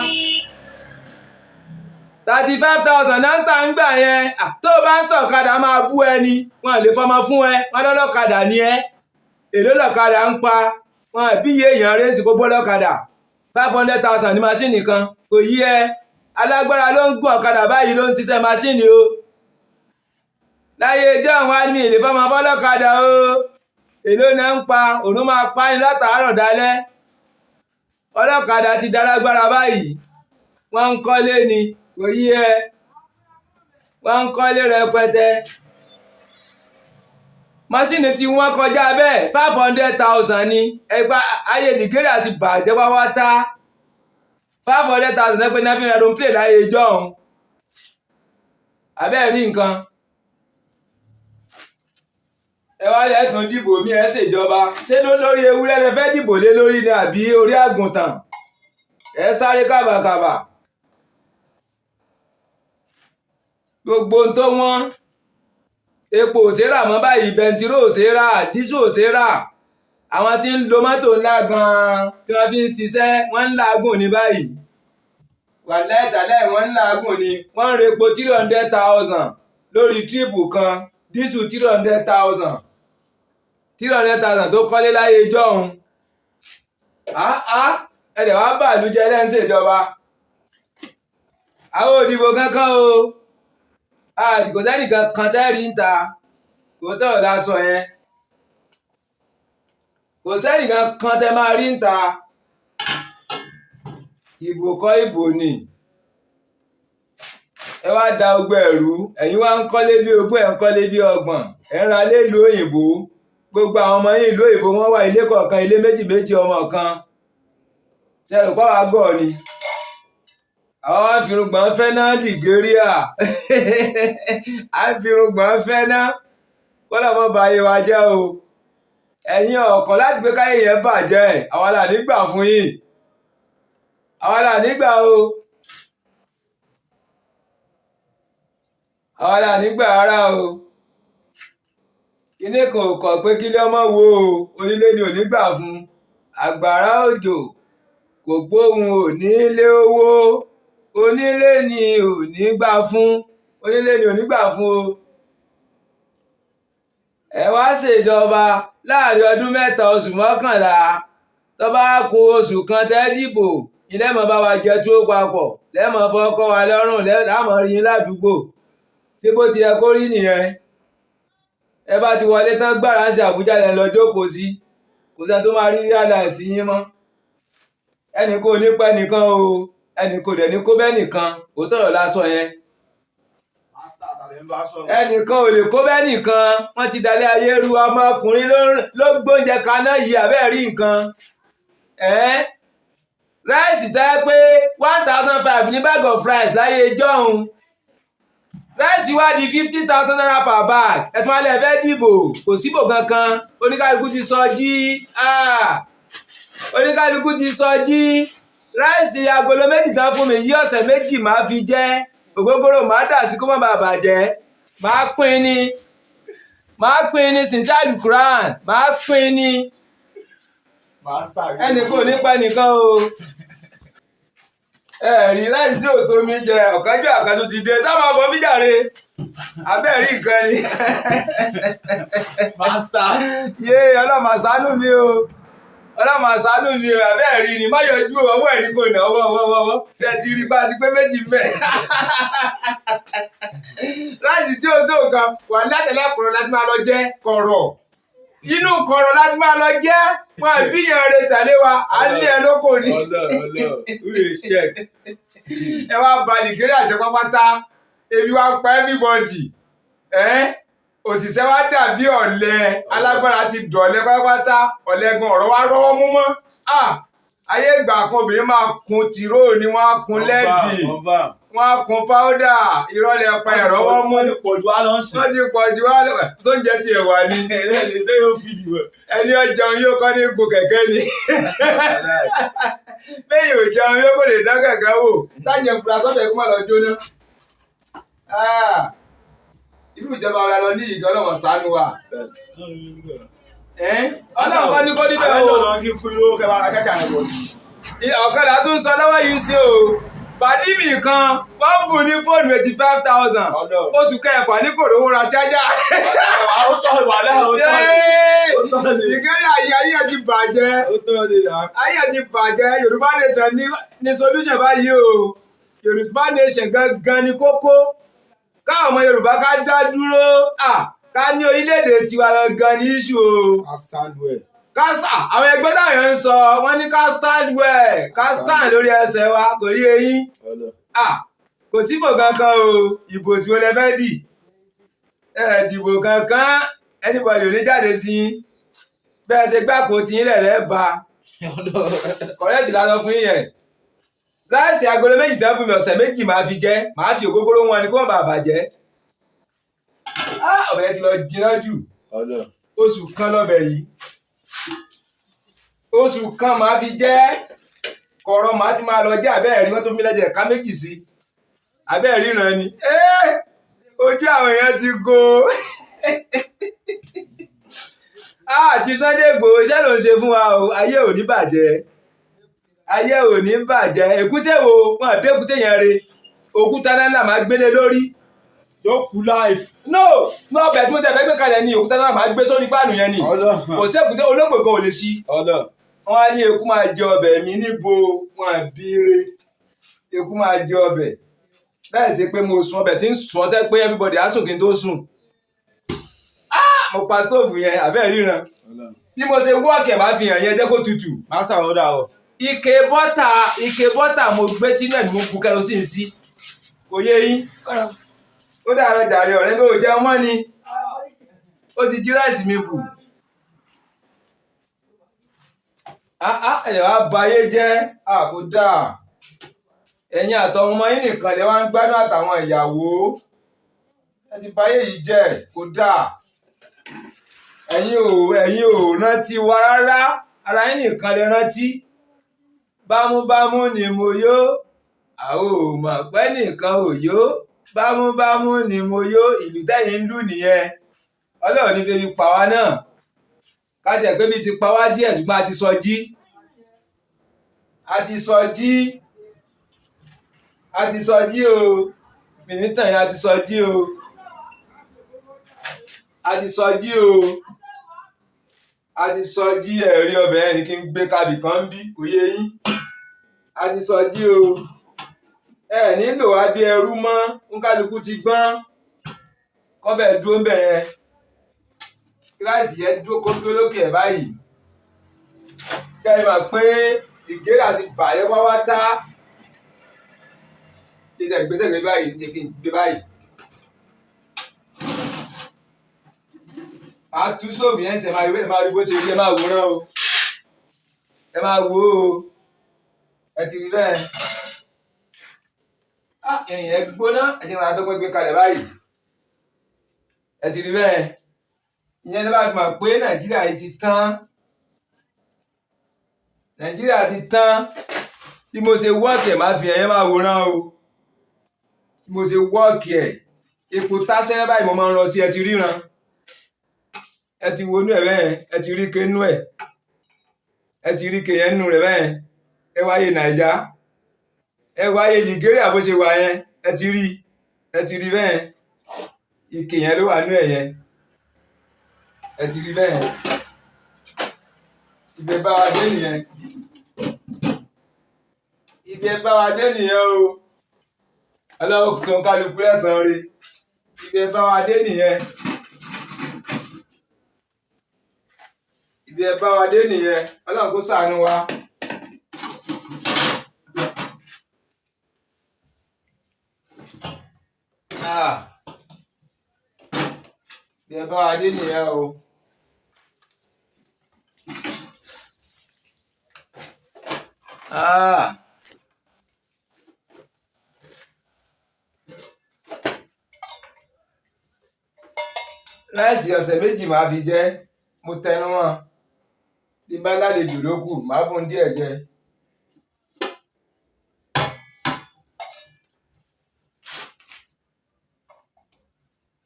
35,000 náà ń tà ń gbà yẹn. Tó o bá ń sọ̀kadà, máa bú ẹni wọn lè fọmọ fún ẹ, wọn lọ́lọ́kadà ni ẹ. Èló lọ́kadà ń pa wọn? Bí iye èèyàn rẹ̀ sì kó bọ́ lọ́kadà. 500,000 ní machine kan, kò yí ẹ. Alágbára ló ń gún ọ̀kadà báyìí, ló ń ṣiṣẹ́ machine o. Láyé ijọ́, wọn á ní ìlè fọmọ fọlọ́kadà o. Èló náà ń pa? Òun máa pa ní látàárọ̀ dálẹ́. Ọlọ́kadà ti dalágbára báyìí, wọ́n ń kọ́lé ni, kò yí ẹ, wọ́n ń kọ́lé rẹpẹtẹ. Machine tí wọ́n kọjá bẹ́ẹ̀, 500,000 ni. Ẹgbà ayé Nàìjíríà ti bàjẹ́ pátápátá. 500,000 ẹgbẹ́ náà fi ra aeroplane láyé ìjọ́un. Abẹ́ẹ̀ rí nǹkan, ẹ wá lẹ́tùn dìbò mí, ẹ ṣèjọba. Ṣé lórí ewúrẹ́ lẹ fẹ́ dìbò lé lórí ni àbí orí àgùntàn? Ẹ sáré kábàkàbà. Gbogbo ohun tó wọ́n, epo ò ṣeé rà mọ́ báyìí, bẹntiró ò ṣeé rà, dísù ò ṣeé rà. Àwọn tí ń lo mọ́tò ńlá gan-an tí wọ́n fi ń ṣiṣẹ́, wọ́n ń làágùn ní báyìí. Wàláì tàláì, wọ́n ń làágùn ni. Wọ́n ń repo 300,000 lórí trip kan, diesel 300,000. 300,000 tó kọ́lé láyé ìjọ́un. Ẹ̀dẹ̀ wá bàlú jẹ́ lẹ́ń ṣèjọba. Àwọn òdìbò kankan o, kò sẹ́nìkan kan tẹ́rì ń ta kò tọ̀ lásọ yẹn, kò sẹ́nìkan kan tẹ́ máa rí ń ta. Ìbò kọ́, ìbò ni. Ẹ wá da ogbó ẹ̀rú, ẹ̀yin wá ń kọ́lé bí 20, ẹ̀ ń kọ́lé bí 30, ẹ̀ ń ra ilé ìlú òyìnbó. Gbogbo àwọn ọmọ yín, ìlú òyìnbó wọ́n wà, ilé kọ̀ọ̀kan, ilé méjì méjì, ọmọ kan. Ṣe rò pé àwa gọ̀ ni? Àwọn wá fi irùngbọ̀n fẹ́ ná Nàìjíríà, à ń fi irùngbọ̀n fẹ́ ná kọ́lá mọ́ ba ayé wa jẹ́ o. Ẹ̀yin ọ̀kọ̀ láti pé káyé yẹn bàjẹ́, àwa là nígbà fún yín, àwa là nígbà o, àwa là nígbà rárá o. Kíní kan ò kọ̀ pé kílé ọmọ wo o, onílé ni ò ní gbà fún. Àgbàrá òjò kò gbóhùn onílé owó, onílé ni ò ní gbà fún, onílé ni ò ní gbà fún o. Ẹ wá ṣèjọba láàrin ọdún 3 oṣù 11, tó bá kù oṣù kan tẹ́ dìbò, ilé mọ̀ bá wa jẹ tó papọ̀, lẹ́mọ̀ fọ́kọ́ wa lọ́rùn, láàmọ̀ rí yín ládùúgbò. Ṣé bó ti yẹ kó rí nìyẹn? Ẹ bá ti wọlé tán, gbàrà ń ṣe Àbújá lẹ́ ń lọ jókòó sí, kò sẹ́ni tó máa rí yálà tí yín mọ́. Ẹnì kò ní pẹ́ nìkan o, ẹnì kò dẹ̀ ní kó bẹ́ẹ̀ nìkan. Òótọ́ ọ̀rọ̀ la sọ yẹn. Ẹnìkan ò lè kó bẹ́ẹ̀ nìkan. Wọ́n ti dalẹ̀ ayé ru. Ọmọkùnrin ló gbóúnjẹ kaná yìí, àbẹ́ẹ̀ rí nǹkan rice tó yẹ pé 1,500 ní bag of rice láyé ìjọ́un, rice wá di ₦50,000 per bag. Ẹ̀tún alẹ́ fẹ́ dìbò, kò síbò kankan. Oníkálukú ti sọ jí, oníkálukú ti sọ jí. Rice agolo méjì tán fún mi yí, ọ̀sẹ̀ 2 máa fi jẹ́. Ògógóró máa dà sí kó má bàa bàjẹ́. Máa pín ní, máa pín ní sintal Quran, máa pín ní. Ẹnì kò ní pẹ́ nìkan o. Ẹ̀rí láìsí òtó mi jẹ ọ̀kánjú àkàtún ti dé sábà bọ́ mí jàre, abẹ́rí nǹkan ni. Master. Yé, ọlọ́mọ ṣàánú mi o, ọlọ́mọ ṣàánú mi o. Abẹ́rí ni má yọjú ọwọ́ ẹ̀ ní kò ní ọwọ́ ọwọ́ ọwọ́ tí ẹ ti rí bá ti pé méjì mẹ́. Rice tí o tó nǹkan wà látẹ̀lẹ́kùnrin láti máa lọ jẹ́ kọ̀rọ̀, inú kọ̀rọ̀ láti máa lọ jẹ́. Wọn àbíyàn rẹ̀ tẹ̀lé wa, à ń lé ẹ lóko ni. Ẹ wá ba Nàìjíríà jẹ́ pápátá, ebi wá ń pa everybody. Òṣìṣẹ́ wa dàbí ọ̀lẹ, alágbára ti dọ̀lẹ pátápátá, ọ̀lẹ gan ọ̀rọ̀ wa rọ́wọ́ mú mọ́. Ayé ìgbà kan, obìnrin máa kun tìró ni, wọ́n á kun lẹ́ẹ̀dì, wọ́n á kun páódà. Ìrọ̀lẹ́ pa ìrọ́wọ́ mú. Wọ́n ti pọ̀ jù wá lọ sí. Wọ́n ti pọ̀ jù wá lọ, tó ń jẹ́ tiẹ̀ wà ní. Ẹni ọjàun yóò kọ́ ní gun kẹ̀kẹ́ ni, bẹ́ẹ̀ ò jẹun yóò kò lè dán kẹ̀kẹ́ wò. Táyẹ̀ fura sọ́bẹ̀ kó má lọ jóná. Irú ìjọba wa lọ ní ìjọ, ọlọ́wọ̀n ṣàánú wa. Ọlọ́run kọ́ ní kó níbẹ̀ o. Ọ̀kadà tún sọ lọ́wọ́ yìí sí o. Pàdí mi kan, wọ́n bù ní fóònù 85,000, oṣù kẹfà ní kò rówó ra chájà. Ìkéré ayé, ayé ti bàjẹ́, ayé ti bàjẹ́. Yorùbá nation ní solution báyìí o. Yorùbá nation gangan ní kókó, káwọn ọmọ Yorùbá ká dá dúró. Ká ní orílẹ̀-èdè tiwa gangan ní issue o. Ká stand well. Ká sà àwọn ẹgbẹ́ táwọn èèyàn ń sọ, wọ́n ní ká stand well, ká stand lórí ẹsẹ̀ wa, kò yé yín. Ah, kò síbò kankan o, ìbò sí wo lẹ fẹ́ dì? Ẹ dìbò kankan, anybody ò ní jáde sí yín. Bẹ́ẹ̀ ṣe gbàpò tí yín lẹ̀lẹ́ ba. Correct la sọ fún yín yẹn. Rice agolo 2 tán fún mi, ọ̀sẹ̀ 2 máa fi jẹ, máa fi ògógóró wọn ni kó má bàa bàjẹ́. Ah, ọbẹ̀ yẹn ti lọ jiná jù. Oṣù kan lọ́bẹ̀ yìí. Oṣù kan máa fi jẹ́. Kọ̀rọ̀ máa ti máa lọ jẹ́ abẹ́ẹ̀rí, wọ́n tó fi lẹ́jẹ̀ ká 2 sí. Abẹ́ẹ̀rí ràn ni. Ojú àwọn èèyàn ti go. Ah, Chief Sunday Igboho, iṣẹ́ ló ń ṣe fún wa o. Ayé ò ní bàjẹ́. Ayé ò ní bàjẹ́. Èkúté wo? Wọn àbí èkúté yẹn re. Òkúta ńlá máa gbélé lórí. Yóò kú life. No, ní ọbẹ̀ tí mo tẹ̀ fẹ́ gbé kalẹ̀ ni òkúta ńlá máa gbé sórí páànù yẹn ni. Kò sí èkúté olóògbé kan ò lè ṣí. Wọ́n á ní eku máa jẹ ọbẹ̀ mi níbo, wọn àbí re. Eku máa jẹ ọbẹ̀. Bẹ́ẹ̀ sì pé mo sùn ọbẹ̀ tí ń sọ tẹ́ pé everybody á sùn kí n tó sùn. Ah, mo pa stóòfù yẹn, àbẹ́ ríran. Bí mo ṣe wọ́ọ̀kì ẹ̀ máa fi hàn yẹn jẹ́ kó tutù. Master order o. Ike bọ́tà mo gbé sínú ẹ̀ ní mo bu kerosene sí. Kò yé yín. Ó dàárọ̀ jàre ọ̀rẹ́ mi ò jẹun mọ́ ni. Ó ti jí ráìsì mi bù. Ẹ̀yẹ̀ wá ba ayé jẹ́, kò dáa. Ẹ̀yin àtọwọn ọmọ yín nìkan lè wá ń gbádùn àtàwọn ìyàwó. Ẹ ti ba ayé yìí jẹ́, kò dáa. Ẹ̀yin ò rántí wa rárá. Ara yín nìkan lè rántí. Bámúbámú ni mo yó. Àwa ò mọ̀ pé nìkan ò yó. Bámúbámú ni mo yó. Ìlú tẹ́yìn ń lù nìyẹn. Ọlọ́run ní febi pa wá náà. Ká jẹ́ pé bí ti pa wá díẹ̀ ṣùgbọ́n a ti sọ jí. A ti sọ jí. A ti sọ jí o. Mìnítàn yẹn a ti sọ jí o. A ti sọ jí o. A ti sọ jí ẹ̀rí ọbẹ̀ yẹn ni kí n gbé kabì kan ń bí, kò yé yín. A ti sọ jí o. Ẹ nílò wá bí ẹrú mọ́, nkálukú ti gbọ́n. Kọ́bẹ̀ dúró ń bẹ̀ yẹn. Kíláàsì yẹn dúró kó dúró lókè ẹ̀ báyìí. Kẹ́ ẹ mọ̀ pé ìgérà ti bàyẹ́ wá wá tá. Kí n tẹ̀ gbèsè gbé báyìí, ní kí n gbé báyìí. Màá tú sóòbù yẹn ṣe máa rí bó ṣe rí, ẹ máa wòran o. Ẹ máa wò ó. Ẹ ti rí bẹ́ẹ̀. Ah, ìrìn yẹn gbóná, ẹ ti máa dọ́gbọ́n gbé kalẹ̀ báyìí. Ẹ ti rí bẹ́ẹ̀. Ìyẹn ló bá mọ̀ pé Nàìjíríà yìí ti tán. Nàìjíríà ti tán. Bí mo ṣe wọ́ọ̀kì ẹ̀ máa fi ẹ̀yẹ́ máa wòran o. Bí mo ṣe wọ́ọ̀kì ẹ̀, epo tásẹ́rẹ́ báyìí mo máa ń lọ sí, ẹ ti ríran. Ẹ ti wo inú ẹ̀ bẹ́ẹ̀, ẹ ti rí ke inú ẹ̀. Ẹ ti rí ke yẹn nínú rẹ̀ bẹ́ẹ̀. Ẹ wáyé Nàìjá. Ẹ wáyé Nàìjíríà bó ṣe wà yẹn. Ẹ ti rí, ẹ ti rí bẹ́ẹ̀. Ike yẹn ló wà nínú ẹ̀ yẹn. Ẹ ti rí bẹ́ẹ̀. Ibẹ̀ bá wa dé nìyẹn. Ibẹ̀ bá wa dé nìyẹn o. Ọlọ́run tó ń kálukú ẹ̀san re. Ibẹ̀ bá wa dé nìyẹn. Ibẹ̀ bá wa dé nìyẹn. Ọlọ́run kó ṣàánú wa. Ah. Ibẹ̀ bá wa dé nìyẹn o. Ah. Láìsí ọ̀sẹ̀ 2 máa fi jẹ́, mo tẹnu mọ́. Bí bá lálejò ló kù, màá bùn díẹ̀ jẹ.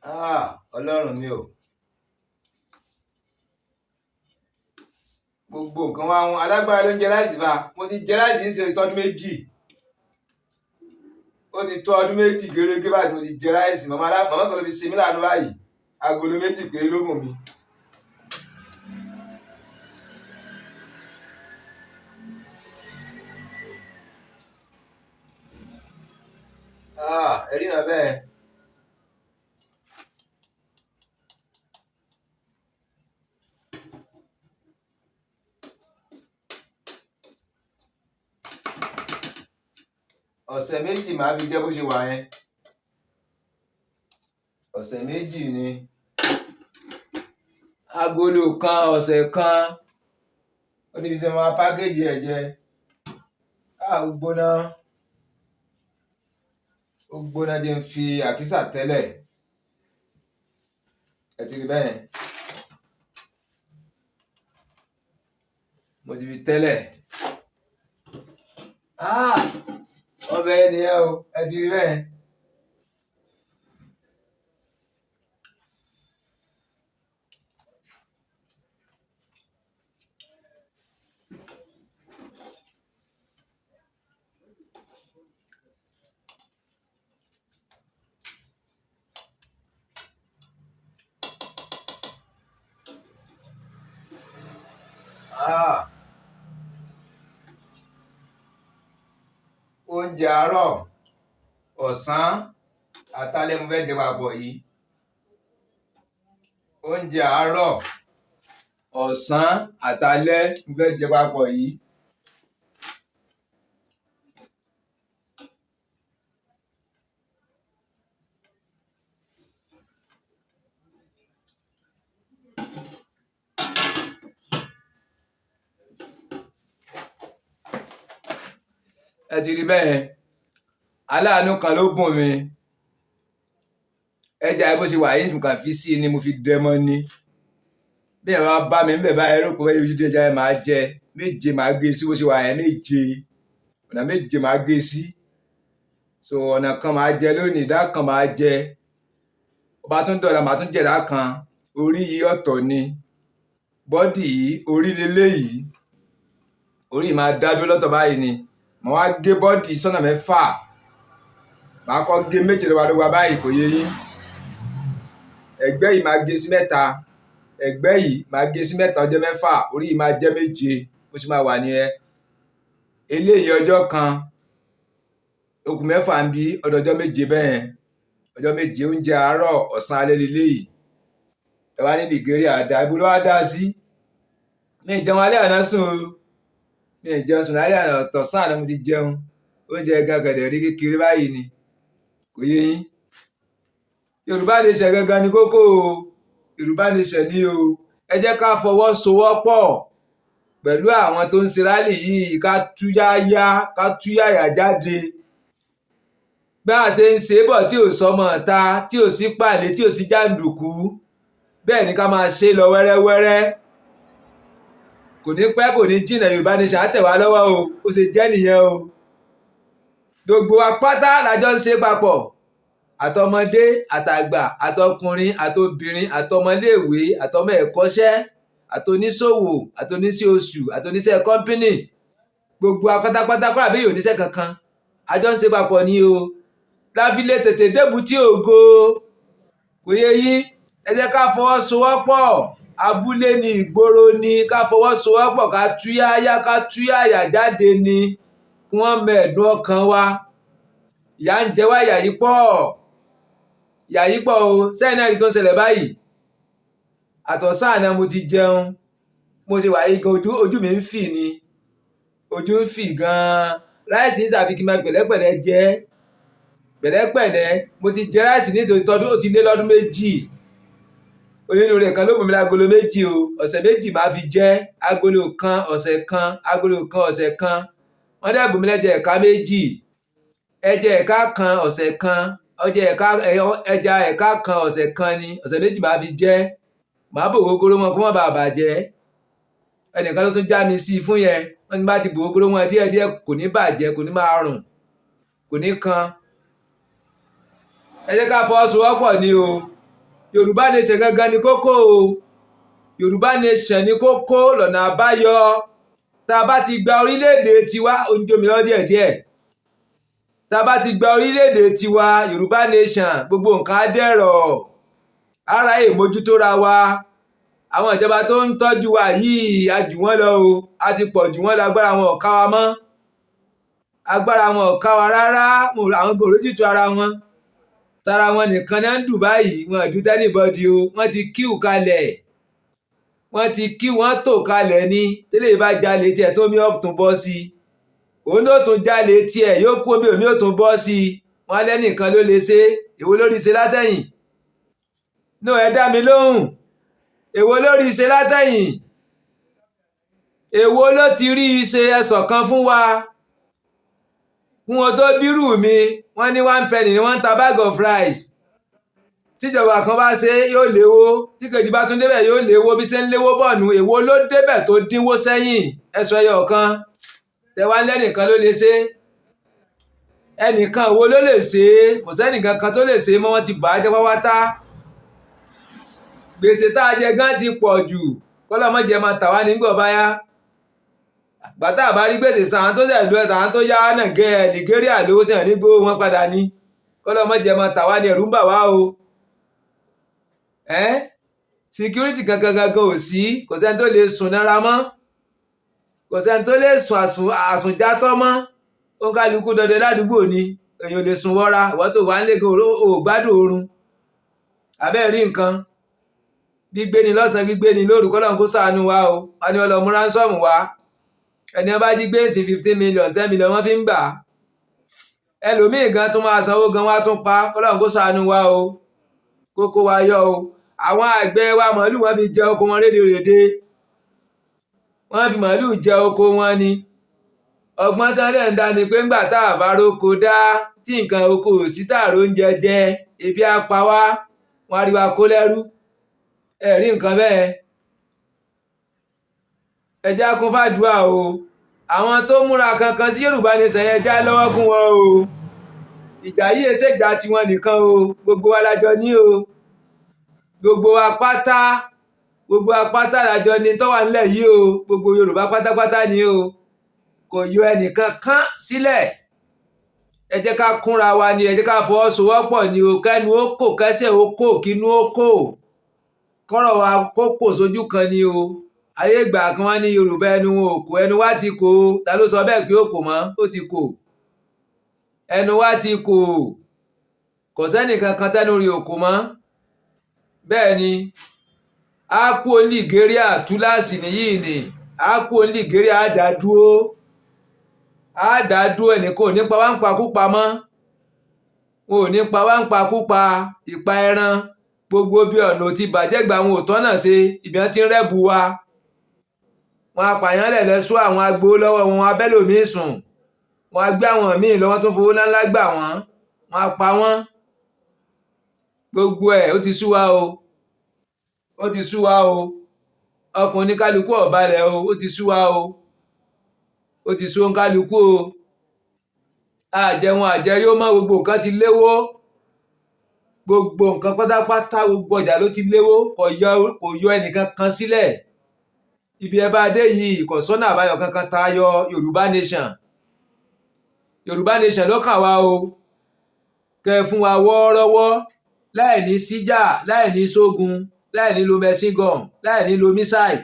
Ah, Ọlọ́run mi o. Gbogbo nǹkan wá wọn alágbára ló ń jẹ láìsí fa. Mo ti jẹ láìsí ń ṣe tọdún 2. Ó ti tó ọdún 2 gérégé báyìí mo ti jẹ láìsí. Màmá kan ló fi ṣe mí láàánú báyìí. Agolo 2 péré ló mú mi. Ah, ẹ rí náà bẹ́ẹ̀. Ọ̀sẹ̀ 2 màá fi jẹ bó ṣe wà yẹn. Ọ̀sẹ̀ 2 ni. Agolo kan ọ̀sẹ̀ kan. Ó níbi tí mo máa pákéjì ẹ̀ jẹ. Á, ó gbóná. Ó gbóná, jẹ́ n fi àkísà tẹ́lẹ̀. Ẹ ti rí bẹ́ẹ̀. Mo ti fi tẹ́lẹ̀. Ah! Ọbẹ̀ yẹn nìyẹn o, ẹ ti rí bẹ́ẹ̀. Ah! Oúnjẹ àárọ̀, ọ̀sán, àtàlẹ́ mo fẹ́ jẹ papọ̀ yìí. Oúnjẹ àárọ̀, ọ̀sán, àtàlẹ́ mo fẹ́ jẹ papọ̀ yìí. Ẹ ti rí bẹ́ẹ̀. Aláàánú kan ló bùn mi. Ẹja bó ṣe wà yìí, mo kàn fi sí i ni, mo fi dẹmọ ni. Bí ẹ bá bá mi ń bẹ̀ bá ẹ rò pé ojú ẹja yẹn máa jẹ méje, máa gé sí bó ṣe wà yẹn méje. Ọ̀nà méje máa gé sí. So ọ̀nà kan máa jẹ lónìí, ìdá kan máa jẹ. Ó bá tún dọ̀la, màá tún jẹ ìdá kan. Orí yìí ọ̀tọ̀ ni. Bọ́dì yìí, orí leléyìí. Orí yìí máa dá dúró lọ́tọ̀ báyìí ni. Màá wá gé bọ́dì sọ́nà mẹ́fà. Màá kọ́ gé méje dọ́gbadọ́gba báyìí, kò yé yín. Ẹ̀gbẹ́ yìí máa gé sí mẹ́ta. Ẹ̀gbẹ́ yìí máa gé sí mẹ́ta, ó jẹ́ mẹ́fà. Orí yìí máa jẹ́ méje. Bó ṣe máa wà nìyẹn. Eléyìí ọjọ́ kan, okùn mẹ́fà ń bí ọdọ̀ ọjọ́ méje bẹ́ẹ̀. Ọjọ́ méje oúnjẹ àárọ̀, ọ̀sán, alẹ́ leléyìí. Ẹ wá ní Nàìjíríà dá, ibo ló wá dá sí? Mi ì jẹun alẹ́ àná sùn o. Mi ì jẹun sùn lálẹ́ àná, ọ̀tọ̀sán àná mo ti jẹun. Oúnjẹ gan kẹ̀dẹ̀ rí kékeré báyìí ni. Kò yé yín. Yorùbá nation gangan ni kókó o. Yorùbá nation ni o. Ẹ jẹ́ ká fọwọ́sowọ́pọ̀ pẹ̀lú àwọn tó ń ṣe rally yìí, ká túyáyá, ká túyàyà jáde. Bí a ṣe ń ṣe bọ̀ tí ò sọmọ ta, tí ò sí pàlé, tí ò sí jàǹdùkú, bẹ́ẹ̀ ni ká máa ṣe lọ wẹ́rẹ́wẹ́rẹ́. Kò ní pẹ́, kò ní jìnnà, Yorùbá nation á tẹ̀ wá lọ́wọ́ o. Ó ṣe jẹ́ nìyẹn o. Gbogbo wa pátá la jọ ń ṣe papọ̀. Àtọmọdé, àtàgbà, àtọkùnrin, àtobìnrin, àtọmọléèwé, àtọmọ ẹ̀kọ́ṣẹ́, àtoníṣòwò, àtoníṣẹ́ oṣù, àtoníṣẹ́ company. Gbogbo wa pátápátá, kódà bí èèyàn ò níṣẹ́ kankan. A jọ ń ṣe papọ̀ ni o. Láfi lè tètè débùté ògo. Kò yé yín. Ẹ jẹ́ ká fọwọ́sowọ́pọ̀. Abúlé ni, ìgboro ni, ká fọwọ́sowọ́pọ̀, ká túyáyá, ká túyàyà jáde ni. Kí wọ́n mọ ẹ̀dùn ọkàn wa. Ìyà ń jẹ wá, ìyà yìí pọ̀. Ìyà yìí pọ̀ o. Sẹ́yìn náà rí tó ń ṣẹlẹ̀ báyìí. Àtọ̀sán àná mo ti jẹun. Mo ṣe wà yìí gan, ojú mi ń fì ni. Ojú ń fì gan. Rice ń ṣàfi kí n máa fi pẹ̀lẹ́pẹ̀lẹ́ jẹ. Pẹ̀lẹ́pẹ̀lẹ́. Mo ti jẹ rice ní ìsìn tọdún, ó ti lé lọ́dún 2. Onínúure kan ló bùn mi lágolo 2 o. Ọ̀sẹ̀ 2 màá fi jẹ. Agolo kan ọ̀sẹ̀ kan, agolo kan ọ̀sẹ̀ kan. Wọ́n dẹ̀ bùn mi lẹ́jẹ̀ ẹ̀ka 2. Ẹja ẹ̀ka kan ọ̀sẹ̀ kan. Ọjẹ́ ẹ̀ka, ẹja ẹ̀ka kan ọ̀sẹ̀ kan ni. Ọ̀sẹ̀ 2 màá fi jẹ. Màá bò ògógóró mọ́ kó má baà bàjẹ́. Ẹnìkan ló tún já mi sí fún yẹn. Wọ́n ní bá ti bò ògógóró mọ́ díẹ̀díẹ̀, kò ní bàjẹ́, kò ní máa rùn, kò ní kan. Ẹ jẹ́ ká fọwọ́sowọ́pọ̀ ni o. Yorùbá nation gangan ni kókó o. Yorùbá nation ni kókó lọ́nà àbáyọ. Tá a bá ti gba orílẹ̀-èdè tiwa, ó ń jó mi lọ díẹ̀díẹ̀. Tá a bá ti gba orílẹ̀-èdè tiwa, Yorùbá nation, gbogbo nǹkan á dẹ̀rọ̀. Á ráyè mójútó ra wa. Àwọn ìjọba tó ń tọ́jú wa yìí, a jù wọ́n lọ o. A ti pọ̀ jù wọ́n lọ, agbára wọn ò ká wa mọ́. Agbára wọn ò ká wa rárá. Àwọn kò rójútu ara wọn. Tara wọn nìkan náà ń dù báyìí. Wọn ò dù anybody o. Wọ́n ti queue kalẹ̀. Wọ́n ti queue, wọ́n tò kalẹ̀ ni. Tẹ́lẹ̀ bá jalè tiẹ̀ tó mi ọ̀tún bọ́ sí i. Òun ló tún jalè tiẹ̀, yóò kú omi, omi ò tún bọ́ sí i. Wọn lẹ́nìkan ló lè ṣe. Èwo lórí ṣe látẹ̀yìn? No, ẹ dá mi lóhùn. Èwo lórí ṣe látẹ̀yìn? Èwo ló ti rí i ṣe? Ẹ̀sọ̀ kan fún wa kún wọn tó bírù mi. Wọ́n ní 1 penny ni wọ́n ń ta bag of rice. Tíjọba kan bá ṣe, yóò léwó. Tí kejì bá tún débẹ̀, yóò léwó. Bí ṣe ń léwó bọ̀ nù. Èwo ló débẹ̀ tó dínwó sẹ́yìn? Ẹ̀sọ̀ ẹyọ kan tẹ̀wá lẹ́nìkan ló lè ṣe. Ẹnìkan wo ló lè ṣe é? Kò sẹ́nìkan kan tó lè ṣe é mọ́. Wọ́n ti bà á jẹ́ pátápátá. Gbèsè tá a jẹ gan ti pọ̀ jù. Kọ́lọ́mọ́jẹ máa tà wá nígbà báyá gbàtà bá rí gbèsè san. Àwọn tó sẹ̀ lọ, àwọn tó yá Nàìjíríà lówó tí wọ́n ní gbówó wọn padà ní. Kọ́lọ́mọ́jẹ máa tà wá ní, ẹ̀rù ń bà wá o. Security kankan gangan ò sí. Kò sẹ́ni tó lè sùn nára mọ́, kò sẹ́ni tó lè sùn àsùnjátọ́ mọ́. Ó ń kálukú dọdẹ ládùúgbò ni. Èèyàn ò lè sùn wọra. Ìwọ́n tó wà ń lé gan, ò gbádùn oorun. Abẹ́ rí nǹkan gbígbé ni lọ́sàn-án, gbígbé ni lóru. Kọ́lọ́run kó ṣàánú wa o. Wọn ni ọlọ́mú ransom wá. Ẹni wọn bá jí gbé sí, 15 million, 10 million wọ́n fi ń gbà. Ẹlòmíì gan tó máa sanwó gan, wá tún pa. Kọ́lọ́run kó ṣàánú wa o, kókó wa yọ o. Àwọn àgbẹ̀ wa, màálù wọn fi jẹ oko wọn rédèrèdè. Wọ́n fi màálù jẹ oko wọn ni. Ọgbọ́n tán dẹ̀ ń dá ni pé ńgbà tá a bá róko dá, tí nǹkan oko ò sí, tá a róúnjẹ jẹ, ebi á pa wá, wọ́n á rí wa kó lẹ́rú. Ẹ rí nǹkan bẹ́ẹ̀. Ẹ já kún fàdúrà o. Àwọn tó múra kankan sí Yorùbá Nation yẹn, já lọ́wọ́ kún wọn o. Ìjà yìí ṣèjà tiwọn nìkan o. Gbogbo wa lájọ ní o. Gbogbo wa pátá, gbogbo wa pátá lájọ ní tó wà nílẹ̀ yìí o. Gbogbo Yorùbá pátápátá ni o, kò yọ ẹnìkan kan sílẹ̀. Ẹ jẹ́ ká kúnra wa ni, ẹ jẹ́ ká fọwọ́sowọ́pọ̀ ni o. Kẹ́nu ó kò, kẹ́sẹ̀ ó kò, kínú ó kò, kọ́rọ̀ wa kó kò sójú kan ni o. Ayé ìgbà kan, wá ní Yorùbá ẹnu wọn ò kò. Ẹnu wa ti kò. Ta ló sọ bẹ́ẹ̀ pé ó kò mọ́? Ó ti kò, ẹnu wa ti kò. Kò sẹ́nìkan kan tẹ́nu rí òkò mọ́. Bẹ́ẹ̀ ni, a kú Nàìjíríà túláàsì nìyí ni. A kú Nàìjíríà, á dá dúró, á dá dúró. Ẹnì kò ní pa wá ń pakúpa mọ́. Wọn ò ní pa wá ń pakúpa, ìpa ẹran. Gbogbo bí ọ̀nà ti bàjẹ́ gbà, wọn ò tọ́nà ṣe. Ibi wọn ti ń rẹ́bù wa, wọn apààyàn lẹ̀ lẹ́sọ́. Àwọn agbowó lọ́wọ́ wọn, abẹ́lòmíì sùn, wọn á gbé àwọn míì lọ́wọ́ tó fowó ńláńlá gbà wọ́n, wọn á pa wọ́n. Gbogbo ẹ̀, ó ti sú wa o, ó ti sú wa o. Ọkùnrin kálukú ọ̀balẹ̀ o. Ó ti sú wa o, ó ti sú kálukú o. Àjẹun àjẹyó mọ́. Gbogbo nǹkan ti léwó, gbogbo nǹkan pátápátá, gbogbo ọjà ló ti léwó. Kò yọ ẹnìkan kan sílẹ̀. Ibi ẹ bá dé yìí, kò sọ́nà àbáyọ kankan tayọ Yorùbá Nation. Yorùbá Nation ló kàn wá o. Kẹ fún wa wọ́ọ́rọ́wọ́, láì ní síjà, láì ní sógun, láì ní lo machine gun, láì ní lo missile,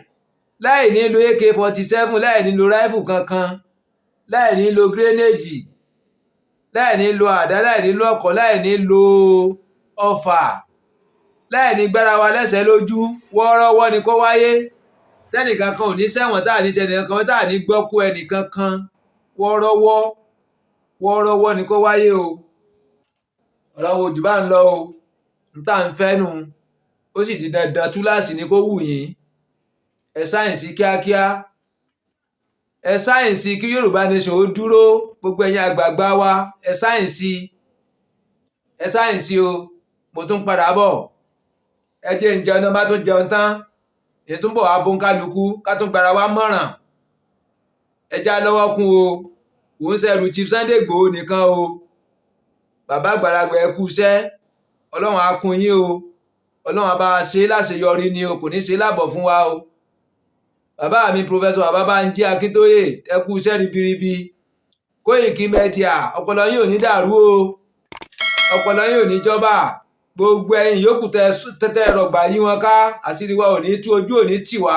láì ní lo AK-47, láì ní lo rifle kankan, láì ní lo grenade, láì ní lo àdá, láì ní lo ọkọ̀, láì ní lo ọfà, láì ní gbára wa lẹ́sẹ̀ lójú. Wọ́ọ́rọ́wọ́ ni kó wáyé, tẹ́nìkan kan ò ní sẹ́wọ̀n, tá à ní tẹnìkan kan, tá à ní gbọ́kú ẹnìkan kan. Wọ́ọ́rọ́wọ́, wọ́ọ́rọ́wọ́ ni kó wáyé o. Ọ̀rọ̀ wo jù bá ń lọ o. N tá à ń fẹ́ nu, ó sì di dandan, túláàsì ni kó wù yín. Ẹ sign sí kíákíá, ẹ sign sí kí Yorùbá Nation ó dúró. Gbogbo ẹ̀yin àgbààgbà wa, ẹ sign sí, ẹ sign sí o. Mo tún padà bọ̀. Ẹ jẹ́ ń jẹun náà. Bá tún jẹun tán, èyí tún bọ̀ wá bóńkálukú, ká tún gbára wa mọ̀ràn. Ẹ já lọ́wọ́ kún o. Òun ṣẹ̀rù Chief Sunday Igboho nìkan o. Bàbá àgbàlagbà, ẹ kú iṣẹ́. Ọlọ́run á kún yín o. Ọlọ́run á bá a ṣe láṣeyọrí ni o, kò ní ṣe lábọ̀ fún wa o. Bàbá mi, Professor Babánjí Akíntóyè, ẹ kú iṣẹ́ ribiribi. Kóìkì Media, ọpọlọ yín ò ní dàrú o, ọpọlọ yín ò ní jọba. Gbogbo ẹ̀yin yòókù tẹ́tẹ́ rọgbà yí wọn ká, àṣírí wa ò ní tú, ojú ò ní tì wá,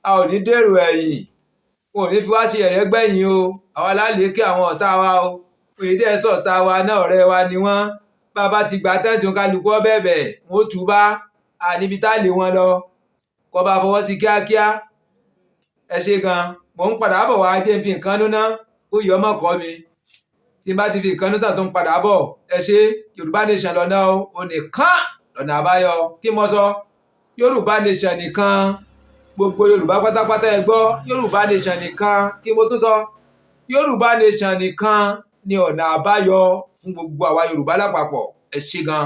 a ò ní dèrò ẹ̀yìn, wọn ò ní fi wá sí ẹ̀yẹ́ gbẹ̀yìn o. Àwa lálékè àwọn ọ̀tá wa o. Òye dẹ́ sọ̀tá wa náà, ọ̀rẹ́ wa ni wọ́n. Bá a bá ti gbà tẹ́ǹtì, kálukú ọbẹ̀bẹ̀, wọn ó tú bá a níbi tá a lé wọn lọ. Kọ́ bá fọwọ́ sí kíákíá. Ẹ ṣe gan. Mò ń padà bọ̀ wá. Jẹ́ n fi nǹkan núná. Ó Kó yọ ọmọ kọ́ mi tí n bá ti fi ìkànnì tàn tó ń padà bọ̀. Ẹ ṣe. Yorùbá Nation lọ́nà o, ò nìkan lọ́nà àbáyọ. Kí mo sọ? Yorùbá Nation nìkan. Gbogbo Yorùbá pátápátá, ẹ gbọ́, Yorùbá Nation nìkan. Kí mo tún sọ? Yorùbá Nation nìkan ni ọ̀nà àbáyọ fún gbogbo àwa Yorùbá lápapọ̀. Ẹ ṣé gan.